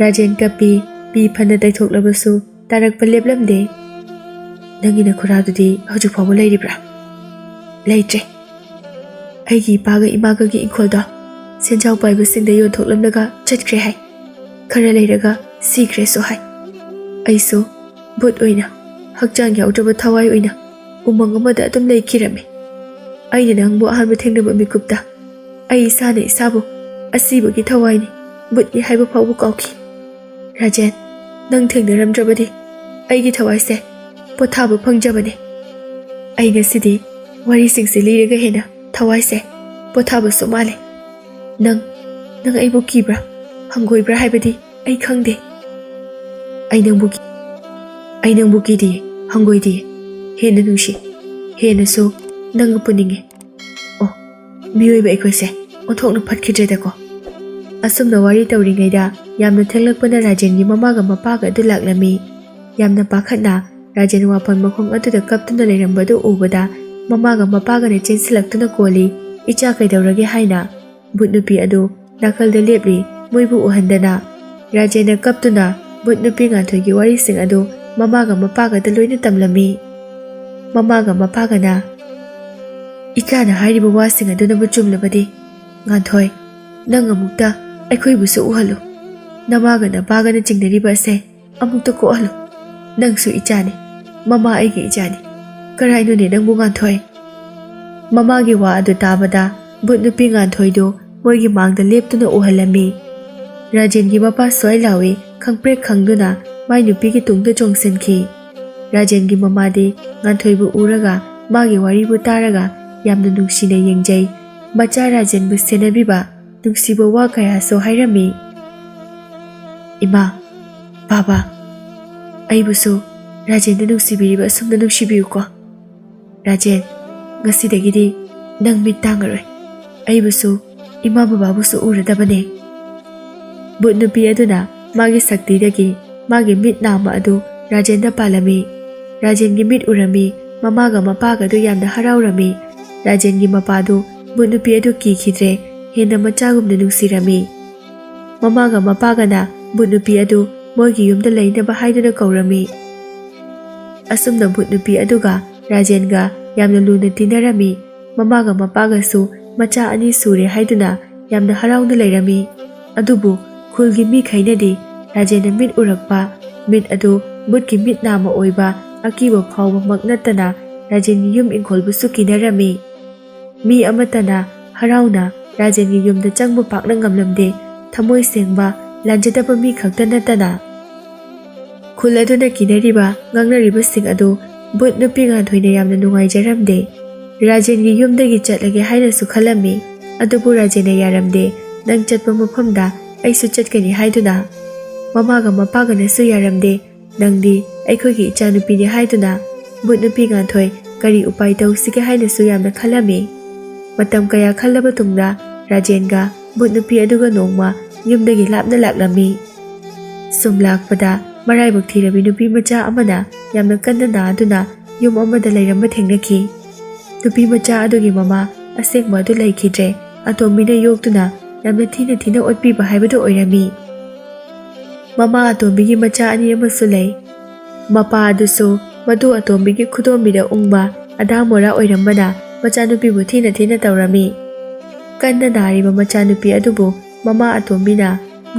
ꯔꯥꯖꯦꯟ ꯀꯞꯄꯤ꯫ ꯄꯤ ꯐꯅ ꯇꯩꯊꯣꯛꯂꯕꯁꯨ ꯇꯥꯔꯛꯄ ꯂꯦꯞꯂꯝꯗꯦ꯫ "ꯅꯪꯒꯤ ꯅꯈꯨꯔꯥꯗꯨꯗꯤ ꯍꯧꯖꯤꯛ ꯐꯥꯎꯕ ꯂꯩꯔꯤꯕ꯭ꯔꯥ?" "ꯂꯩꯇ꯭ꯔꯦ꯫ ꯑꯩꯒꯤ ꯏꯄꯥꯒ ꯏꯃꯥꯒꯒꯤ ꯏꯪꯈꯣꯜꯗꯣ ꯁꯦꯟꯖꯥꯎ ꯄꯥꯏꯕꯁꯤꯡꯗ ꯌꯣꯟꯊꯣꯛꯂꯝꯂꯒ ꯆꯠꯈ꯭ꯔꯦ ꯍꯥꯏ꯫ ꯈꯔ ꯂꯩꯔꯒ ꯁꯤꯈ꯭ꯔꯦꯁꯨ ꯍꯥꯏ꯫ ꯑꯩꯁꯨ ꯕꯨꯠ ꯑꯣꯏꯅ ꯍꯛꯆꯥꯡ ꯌꯥꯎꯗ꯭ꯔꯕ ꯊꯋꯥꯏ ꯑꯣꯏꯅ ꯎꯃꯪ ꯑꯃꯗ ꯑꯗꯨꯝ ꯂꯩꯈꯤꯔꯝꯃꯤ꯫ ꯑꯩꯅ ꯅꯪꯕꯨ ꯑꯍꯥꯟꯕ ꯊꯦꯡꯅꯕ ꯃꯤꯀꯨꯞꯇ ꯑꯩ ꯏꯁꯥꯅ ꯏꯁꯥꯕꯨ ꯑꯁꯤꯕꯒꯤ ꯊꯋꯥꯏꯅꯤ, ꯕꯨꯠꯅꯤ ꯍꯥꯏꯕ ꯐꯥꯎꯕ ꯀꯥꯎꯈꯤ꯫ ꯔꯥꯖꯦꯟ, ꯅꯪ ꯊꯦꯡꯅꯔꯝꯗ꯭ꯔꯕꯗꯤ ꯑꯩꯒꯤ ꯊꯋꯥꯏꯁꯦ ꯄꯣꯊꯥꯕ ꯐꯪꯖꯕꯅꯤ꯫ ꯑꯩ ꯉꯁꯤꯗꯤ ꯋꯥꯔꯤꯁꯤꯡꯁꯦ ꯂꯤꯔꯒ ꯍꯦꯟꯅ ꯊꯋꯥꯏꯁꯦ ꯄꯣꯊꯥꯕꯁꯨ ꯃꯥꯜꯂꯦ꯫ ꯅꯪ, ꯅꯪ ꯑꯩꯕꯨ ꯀꯤꯕ꯭ꯔꯥ, ꯍꯪꯒꯣꯏꯕ꯭ꯔꯥ ꯍꯥꯏꯕꯗꯤ ꯑꯩ ꯈꯪꯗꯦ꯫ ꯑꯩ ꯅꯪꯕꯨ ꯀꯤ-, ꯑꯩ ꯅꯪꯕꯨ ꯀꯤꯗꯤꯌꯦ꯫ ꯍꯪꯒꯣꯏꯗꯦ꯫ ꯍꯦꯟꯅ ꯅꯨꯡꯁꯤ꯫ ꯍꯦꯟꯅꯁꯨ ꯅꯪꯒ ꯄꯨꯅꯤꯡꯉꯤ꯫ ꯑꯣ, ꯃꯤꯑꯣꯏꯕ ꯑꯩꯈꯣꯏꯁꯦ ꯑꯣꯟꯊꯣꯛꯅ ꯐꯠꯈꯤꯗ꯭ꯔꯦꯗꯀꯣ꯫ ꯑꯁꯨꯝꯅ ꯋꯥꯔꯤ ꯇꯧꯔꯤꯉꯩꯗ ꯌꯥꯝꯅ ꯊꯦꯡꯂꯛꯄꯅ ꯔꯥꯖꯦꯟꯒꯤ ꯃꯃꯥꯒ ꯃꯄꯥꯒ ꯑꯗꯨ ꯂꯥꯛꯂꯝꯃꯤ꯫ ꯌꯥꯝꯅ ꯄꯥꯈꯠꯅ ꯔꯥꯖꯦꯟ ꯋꯥꯐꯝ ꯃꯈꯣꯡ ꯑꯗꯨꯗ ꯀꯞꯇꯨꯅ ꯂꯩꯔꯝꯕꯗꯨ ꯎꯕꯗ ꯃꯃꯥꯒ ꯃꯄꯥꯒꯅ ꯆꯦꯟꯁꯤꯜꯂꯛꯇꯨꯅ ꯀꯣꯜꯂꯤ꯫ "ꯏꯆꯥ, ꯀꯩꯗꯧꯔꯒꯦ?" ꯍꯥꯏꯅ꯫ ꯚꯨꯠ ꯅꯨꯄꯤ ꯑꯗꯨ ꯅꯥꯀꯜꯗ ꯂꯦꯞꯂꯤ꯫ ꯃꯣꯏꯕꯨ ꯎꯍꯟꯗꯅ ꯔꯥꯖꯦꯟꯅ ꯀꯞꯇꯨꯅ ꯚꯨꯠ ꯅꯨꯄꯤ ꯉꯥꯟꯊꯣꯏꯒꯤ ꯋꯥꯔꯤꯁꯤꯡ ꯑꯗꯨ ꯃꯃꯥꯒ ꯃꯄꯥꯒꯗ ꯂꯣꯏꯅ ꯇꯝꯂꯝꯃꯤ꯫ ꯃꯃꯥꯒ ꯃꯄꯥꯒꯅ, "ꯏꯆꯥꯅ ꯍꯥꯏꯔꯤꯕ ꯋꯥꯁꯤꯡ ꯑꯗꯨꯅꯕꯨ ꯆꯨꯝꯂꯕꯗꯤ, ꯉꯥꯟꯊꯣꯏ, ꯅꯪ ꯑꯃꯨꯛꯇ ꯑꯩꯈꯣꯏꯕꯨꯁꯨ ꯎꯍꯜꯂꯨ꯫ ꯅꯃꯥꯒ ꯅꯄꯥꯒꯅ ꯆꯤꯡꯅꯔꯤꯕ ꯑꯁꯦ ꯑꯃꯨꯛꯇ ꯀꯣꯛꯍꯜꯂꯨ꯫ ꯅꯪꯁꯨ ꯏꯆꯥꯅꯤ, ꯃꯃꯥ ꯑꯩꯒꯤ ꯏꯆꯥꯅꯤ꯫ ꯀꯔꯥꯏꯅꯣꯅꯦ ꯅꯪꯕꯨ, ꯉꯥꯟꯊꯣꯏ?" ꯃꯃꯥꯒꯤ ꯋꯥ ꯑꯗꯨ ꯇꯥꯕꯗ ꯚꯨꯠ ꯅꯨꯄꯤ ꯉꯥꯟꯊꯣꯏꯗꯨ ꯃꯣꯏꯒꯤ ꯃꯥꯡꯗ ꯂꯦꯞꯇꯨꯅ ꯎꯍꯜꯂꯝꯃꯤ꯫ ꯔꯥꯖꯦꯟꯒꯤ ꯃꯄꯥ ꯁ꯭ꯋꯥꯏ ꯂꯥꯎꯏ ꯈꯪꯄ꯭ꯔꯦꯛ ꯈꯪꯗꯨꯅ ꯃꯥꯏ ꯅꯨꯄꯤꯒꯤ ꯇꯨꯡꯗ ꯆꯣꯡꯁꯤꯟꯈꯤ꯫ ꯔꯥꯖꯦꯟꯒꯤ ꯃꯃꯥꯗꯤ ꯉꯥꯟꯊꯣꯏꯕꯨ ꯎꯔꯒ ꯃꯥꯒꯤ ꯋꯥꯔꯤꯕꯨ ꯇꯥꯔꯒ ꯌꯥꯝꯅ ꯅꯨꯡꯁꯤꯅ ꯌꯦꯡꯖꯩ꯫ ꯃꯆꯥ ꯔꯥꯖꯦꯟꯕꯨ ꯁꯦꯟꯅꯕꯤꯕ ꯅꯨꯡꯁꯤꯕ ꯋꯥ ꯀꯌꯥꯁꯨ ꯍꯥꯏꯔꯝꯃꯤ꯫ "ꯏꯃꯥ, ꯕꯥꯕꯥ, ꯑꯩꯕꯨꯁꯨ ꯔꯥꯖꯦꯟꯗ ꯅꯨꯡꯁꯤꯕꯤꯔꯤꯕ ꯑꯁꯨꯝꯅ ꯅꯨꯡꯁꯤꯕꯤꯌꯨꯀꯣ꯫ ꯔꯥꯖꯦꯟ, ꯉꯁꯤꯗꯒꯤꯗꯤ ꯅꯪ ꯃꯤꯠ ꯇꯥꯡꯉꯔꯣꯏ꯫ ꯑꯩꯕꯨꯁꯨ, ꯏꯃꯥ ꯕꯕꯥꯕꯨꯁꯨ ꯎꯔꯗꯕꯅꯦ꯫" ꯚꯨꯠ ꯅꯨꯄꯤ ꯑꯗꯨꯅ ꯃꯥꯒꯤ ꯁꯛꯇꯤꯗꯒꯤ ꯃꯥꯒꯤ ꯃꯤꯠ ꯅꯥꯝꯃ ꯑꯗꯨ ꯔꯥꯖꯦꯟꯗ ꯄꯥꯜꯂꯝꯃꯤ꯫ ꯔꯥꯖꯦꯟꯒꯤ ꯃꯤꯠ ꯎꯔꯝꯃꯤ꯫ ꯃꯃꯥꯒ ꯃꯄꯥꯒꯗꯨ ꯌꯥꯝꯅ ꯍꯔꯥꯎꯔꯝꯃꯤ꯫ ꯔꯥꯖꯦꯟꯒꯤ ꯃꯄꯥꯗꯨ ꯚꯨꯠ ꯅꯨꯄꯤ ꯑꯗꯨ ꯀꯤꯈꯤꯗ꯭ꯔꯦ꯫ ꯍꯦꯟꯅ ꯃꯆꯥꯒꯨꯝꯅ ꯅꯨꯡꯁꯤꯔꯝꯃꯤ꯫ ꯃꯃꯥꯒ ꯃꯄꯥꯒꯅ ꯚꯨꯠ ꯅꯨꯄꯤ ꯑꯗꯨ ꯃꯣꯏꯒꯤ ꯌꯨꯝꯗ ꯂꯩꯅꯕ ꯍꯥꯏꯗꯨꯅ ꯀꯧꯔꯝꯃꯤ꯫ ꯑꯁꯨꯝꯅ ꯚꯨꯠ ꯅꯨꯄꯤ ꯑꯗꯨꯒ ꯔꯥꯖꯦꯟꯒ ꯌꯥꯝꯅ ꯂꯨꯅ ꯇꯤꯟꯅꯔꯝꯃꯤ꯫ ꯃꯃꯥꯒ ꯃꯄꯥꯒꯁꯨ ꯃꯆꯥ ꯑꯅꯤ ꯁꯨꯔꯦ ꯍꯥꯏꯗꯨꯅ ꯌꯥꯝꯅ ꯍꯔꯥꯎꯅ ꯂꯩꯔꯝꯃꯤ꯫ ꯑꯗꯨꯕꯨ ꯈꯨꯜꯒꯤ ꯃꯤꯈꯩꯅꯗꯤ ꯔꯥꯖꯦꯟꯅ ꯃꯤꯠ ꯎꯔꯛꯄ, ꯃꯤꯠ ꯑꯗꯨ ꯚꯨꯠꯀꯤ ꯃꯤꯠ ꯅꯥꯝꯃ ꯑꯣꯏꯕ ꯑꯀꯤꯕ ꯐꯥꯎꯕꯃꯛ ꯅꯠꯇꯅ ꯔꯥꯖꯦꯟꯒꯤ ꯌꯨꯝ ꯏꯪꯈꯣꯜꯕꯨꯁꯨ ꯀꯤꯅꯔꯝꯃꯤ꯫ ꯃꯤ ꯑꯃꯠꯇꯅ ꯍꯔꯥꯎꯅ ꯔꯥꯖꯦꯟꯒꯤ ꯌꯨꯝꯗ ꯆꯪꯕ ꯄꯥꯛꯅ ꯉꯝꯂꯝꯗꯦ꯫ ꯊꯃꯣꯏ ꯁꯦꯡꯕ, ꯂꯥꯟꯖꯗꯕ ꯃꯤ ꯈꯛꯇ ꯅꯠꯇꯅ꯫ ꯈꯨꯜ ꯑꯗꯨꯅ ꯀꯤꯅꯔꯤꯕ, ꯉꯥꯡꯅꯔꯤꯕꯁꯤꯡ ꯑꯗꯨ ꯚꯨꯠ ꯅꯨꯄꯤ ꯉꯥꯟꯊꯣꯏꯅ ꯌꯥꯝꯅ ꯅꯨꯡꯉꯥꯏꯖꯔꯝꯗꯦ꯫ ꯔꯥꯖꯦꯟꯒꯤ ꯌꯨꯝꯗꯒꯤ ꯆꯠꯂꯒꯦ ꯍꯥꯏꯅꯁꯨ ꯈꯜꯂꯝꯃꯤ꯫ ꯑꯗꯨꯕꯨ ꯔꯥꯖꯦꯟꯅ ꯌꯥꯔꯝꯗꯦ꯫ "ꯅꯪ ꯆꯠꯄ ꯃꯐꯝꯗ ꯑꯩꯁꯨ ꯆꯠꯀꯅꯤ" ꯍꯥꯏꯗꯨꯅ꯫ ꯃꯃꯥꯒ ꯃꯄꯥꯒꯅꯁꯨ ꯌꯥꯔꯝꯗꯦ꯫ "ꯅꯪꯗꯤ ꯑꯩꯈꯣꯏꯒꯤ ꯏꯆꯥꯅꯨꯄꯤꯅꯤ ꯍꯥꯏꯗꯨꯅ ꯚꯨꯠ ꯅꯨꯄꯤ ꯉꯥꯟꯊꯣꯏ ꯀꯔꯤ ꯎꯄꯥꯏ ꯇꯧꯁꯤꯒꯦ ꯍꯥꯏꯅꯁꯨ ꯌꯥꯝꯅ ꯈꯜꯂꯝꯃꯤ꯫ ꯃꯇꯝ ꯀꯌꯥ ꯈꯜꯂꯕ ꯇꯨꯡꯗ ꯔꯥꯖꯦꯟꯒ ꯚꯨꯠ ꯅꯨꯄꯤ ꯑꯗꯨꯒ ꯅꯣꯡꯃ ꯌꯨꯝꯗꯒꯤ ꯂꯥꯞꯅ ꯂꯥꯛꯂꯝꯃꯤ꯫ ꯁꯨꯝ ꯂꯥꯛꯄꯗ ꯃꯔꯥꯏꯕꯛ ꯊꯤꯔꯕꯤ ꯅꯨꯄꯤ ꯃꯆꯥ ꯑꯃꯅ ꯌꯥꯝꯅ ꯀꯟꯅ ꯅꯥꯗꯨꯅ ꯌꯨꯝ ꯑꯃꯗ ꯂꯩꯔꯝꯕ ꯊꯦꯡꯅꯈꯤ꯫ ꯅꯨꯄꯤ ꯃꯆꯥ ꯑꯗꯨꯒꯤ ꯃꯃꯥ ꯑꯁꯦꯡꯕ ꯑꯗꯨ ꯂꯩꯈꯤꯗ꯭ꯔꯦ꯫ ꯑꯇꯣꯝꯕꯤꯅ ꯌꯣꯛꯇꯨꯅ ꯌꯥꯝꯅ ꯊꯤꯅ ꯊꯤꯅ ꯑꯣꯠꯄꯤꯕ ꯍꯥꯏꯕꯗꯨ ꯑꯣꯏꯔꯝꯃꯤ꯫ ꯃꯃꯥ ꯑꯇꯣꯝꯕꯤꯒꯤ ꯃꯆꯥ ꯑꯅꯤ ꯑꯃꯁꯨ ꯂꯩ꯫ ꯃꯄꯥ ꯑꯗꯨꯁꯨ ꯃꯗꯨ ꯑꯇꯣꯝꯕꯤꯒꯤ ꯈꯨꯗꯣꯝꯕꯤꯗ ꯎꯪꯕ ꯑꯗꯥ ꯃꯣꯔꯥ ꯑꯣꯏꯔꯝꯕꯅ ꯃꯆꯥꯅꯨꯄꯤꯕꯨ ꯊꯤꯅ ꯊꯤꯅ ꯇꯧꯔꯝꯃꯤ꯫ ꯀꯟꯅ ꯅꯥꯔꯤꯕ ꯃꯆꯥꯅꯨꯄꯤ ꯑꯗꯨꯕꯨ ꯃꯃꯥ ꯑꯇꯣꯝꯕꯤꯅ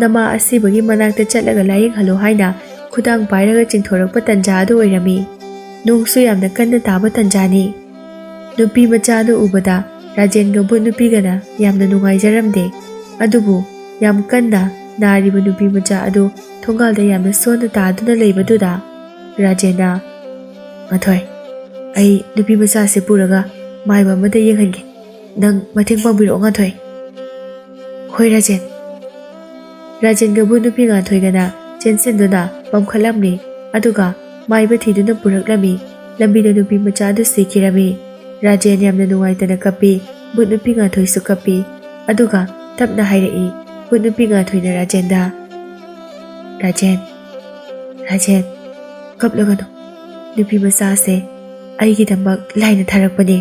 ꯅꯃꯥ ꯑꯁꯤꯕꯒꯤ ꯃꯅꯥꯛꯇ ꯆꯠꯂꯒ ꯂꯥꯌꯦꯡꯍꯜꯂꯨ ꯍꯥꯏꯅ ꯈꯨꯗꯥꯡ ꯄꯥꯏꯔꯒ ꯆꯤꯡꯊꯣꯔꯛꯄ ꯇꯟꯖꯥ ꯑꯗꯨ ꯑꯣꯏꯔꯝꯃꯤ꯫ ꯅꯣꯡꯁꯨ ꯌꯥꯝꯅ ꯀꯟꯅ ꯇꯥꯕ ꯇꯟꯖꯥꯅꯤ꯫ ꯅꯨꯄꯤ ꯃꯆꯥ ꯑꯗꯨ ꯎꯕꯗ ꯔꯥꯖꯦꯟꯒ ꯚꯨꯠ ꯅꯨꯄꯤꯒꯅ ꯌꯥꯝꯅ ꯅꯨꯡꯉꯥꯏꯖꯔꯝꯗꯦ꯫ ꯑꯗꯨꯕꯨ ꯌꯥꯝ ꯀꯟꯅ ꯅꯥꯔꯤꯕ ꯅꯨꯄꯤ ꯃꯆꯥ ꯑꯗꯨ ꯊꯣꯡꯒꯥꯜꯗ ꯌꯥꯝꯅ ꯁꯣꯟꯅ ꯇꯥꯗꯨꯅ ꯂꯩꯕꯗꯨꯗ ꯔꯥꯖꯦꯟꯅ, "ꯉꯥꯟꯊꯣꯏ, ꯑꯩ ꯅꯨꯄꯤ ꯃꯆꯥꯁꯦ ꯄꯨꯔꯒ ꯃꯥꯏꯕ ꯑꯃꯗ ꯌꯦꯡꯍꯟꯒꯦ꯫ ꯅꯪ ꯃꯇꯦꯡ ꯄꯥꯡꯕꯤꯔꯛꯑꯣ, ꯉꯥꯟꯊꯣꯏ꯫" "ꯍꯣꯏ, ꯔꯥꯖꯦꯟ꯫" ꯔꯥꯖꯦꯟꯒ ꯚꯨꯠ ꯅꯨꯄꯤ ꯉꯥꯟꯊꯣꯏꯒꯅ ꯆꯦꯟꯁꯤꯟꯗꯨꯅ ꯄꯝꯈꯠꯂꯝꯃꯤ, ꯑꯗꯨꯒ ꯃꯥꯏꯕ ꯊꯤꯗꯨꯅ ꯄꯨꯔꯛꯂꯝꯃꯤ꯫ ꯂꯝꯕꯤꯗ ꯅꯨꯄꯤ ꯃꯆꯥ ꯑꯗꯨ ꯁꯤꯈꯤꯔꯝꯃꯤ꯫ ꯔꯥꯖꯦꯟ ꯌꯥꯝꯅ ꯅꯨꯡꯉꯥꯏꯇꯅ ꯀꯞꯄꯤ, ꯚꯨꯠ ꯅꯨꯄꯤ ꯉꯥꯟꯊꯣꯏꯁꯨ ꯀꯞꯄꯤ꯫ ꯑꯗꯨꯒ ꯇꯞꯅ ꯍꯥꯏꯔꯛꯏ ꯚꯨꯠ ꯅꯨꯄꯤ ꯉꯥꯟꯊꯣꯏꯅ ꯔꯥꯖꯦꯟꯗ, "ꯔꯥꯖꯦꯟ, ꯔꯥꯖꯦꯟ, ꯀꯞꯂꯒꯅꯨ꯫ ꯅꯨꯄꯤ ꯃꯆꯥꯁꯦ ꯑꯩꯒꯤꯗꯃꯛ ꯂꯥꯏꯅ ꯊꯥꯔꯛꯄꯅꯦ꯫"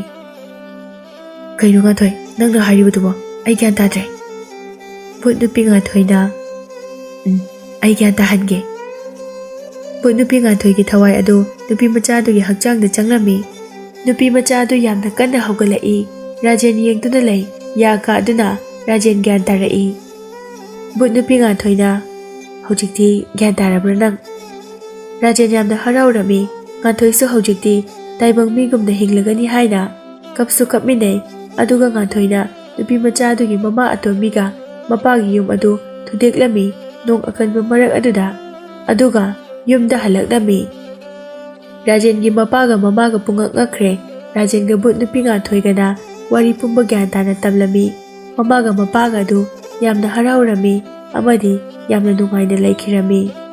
"ꯀꯩꯅꯣ ꯉꯥꯟꯊꯣꯏ, ꯅꯪꯅ ꯍꯥꯏꯔꯤꯕꯗꯨꯕꯣ? ꯑꯩ ꯒ꯭ꯌꯥꯟ ꯇꯥꯗ꯭ꯔꯦ꯫" ꯚꯨꯠ ꯅꯨꯄꯤ ꯉꯥꯟꯊꯣꯏꯅ, "ꯎꯝ, ꯑꯩ ꯒ꯭ꯌꯥꯟ ꯇꯥꯍꯟꯒꯦ꯫" ꯚꯨꯠ ꯅꯨꯄꯤ ꯉꯥꯟꯊꯣꯏꯒꯤ ꯊꯋꯥꯏ ꯑꯗꯨ ꯅꯨꯄꯤ ꯃꯆꯥꯗꯨꯒꯤ ꯍꯛꯆꯥꯡꯗ ꯆꯪꯂꯝꯃꯤ꯫ ꯅꯨꯄꯤ ꯃꯆꯥ ꯑꯗꯨ ꯌꯥꯝꯅ ꯀꯟꯅ ꯍꯧꯒꯠꯂꯛꯏ꯫ ꯔꯥꯖꯦꯟ ꯌꯦꯡꯗꯨꯅ ꯂꯩ꯫ ꯌꯥ ꯀꯥꯗꯨꯅ ꯔꯥꯖꯦꯟ ꯒ꯭ꯌꯥꯟ ꯇꯥꯔꯛꯏ꯫ ꯚꯨꯠ ꯅꯨꯄꯤ ꯉꯥꯟꯊꯣꯏꯅ, "ꯍꯧꯖꯤꯛꯇꯤ ꯒ꯭ꯌꯥꯟ ꯇꯥꯔꯕ꯭ꯔꯥ ꯅꯪ?" ꯔꯥꯖꯦꯟ ꯌꯥꯝꯅ ꯍꯔꯥꯎꯔꯝꯃꯤ꯫ ꯉꯥꯟꯊꯣꯏꯁꯨ ꯍꯧꯖꯤꯛꯇꯤ ꯇꯥꯏꯕꯪ ꯃꯤꯒꯨꯝꯅ ꯍꯤꯡꯂꯒꯅꯤ ꯍꯥꯏꯅ ꯀꯞꯁꯨ ꯀꯞꯃꯤꯟꯅꯩ꯫ ꯑꯗꯨꯒ ꯉꯥꯟꯊꯣꯏꯅ ꯅꯨꯄꯤ ꯃꯆꯥ ꯑꯗꯨꯒꯤ ꯃꯃꯥ ꯑꯇꯣꯝꯕꯤꯒ ꯃꯄꯥꯒꯤ ꯌꯨꯝ ꯑꯗꯨ ꯊꯨꯗꯦꯛꯂꯝꯃꯤ ꯅꯣꯡ ꯑꯀꯟꯕ ꯃꯔꯛ ꯑꯗꯨꯗ꯫ ꯑꯗꯨꯒ ꯌꯨꯝꯗ ꯍꯜꯂꯛꯂꯝꯃꯤ꯫ ꯔꯥꯖꯦꯟꯒꯤ ꯃꯄꯥꯒ ꯃꯃꯥꯒ ꯄꯨꯡꯉꯛ ꯉꯛꯈ꯭ꯔꯦ꯫ ꯔꯥꯖꯦꯟꯒ ꯚꯨꯠ ꯅꯨꯄꯤ ꯉꯥꯟꯊꯣꯏꯒꯅ ꯋꯥꯔꯤ ꯄꯨꯝꯕ ꯒ꯭ꯌꯥꯟ ꯇꯥꯅ ꯇꯝꯂꯝꯃꯤ꯫ ꯃꯃꯥꯒ ꯃꯄꯥꯒ ꯑꯗꯨ ꯌꯥꯝꯅ ꯍꯔꯥꯎꯔꯝꯃꯤ ꯑꯃꯗꯤ ꯌꯥꯝꯅ ꯅꯨꯡꯉꯥꯏꯅ ꯂꯩꯈꯤꯔꯝꯃꯤ꯫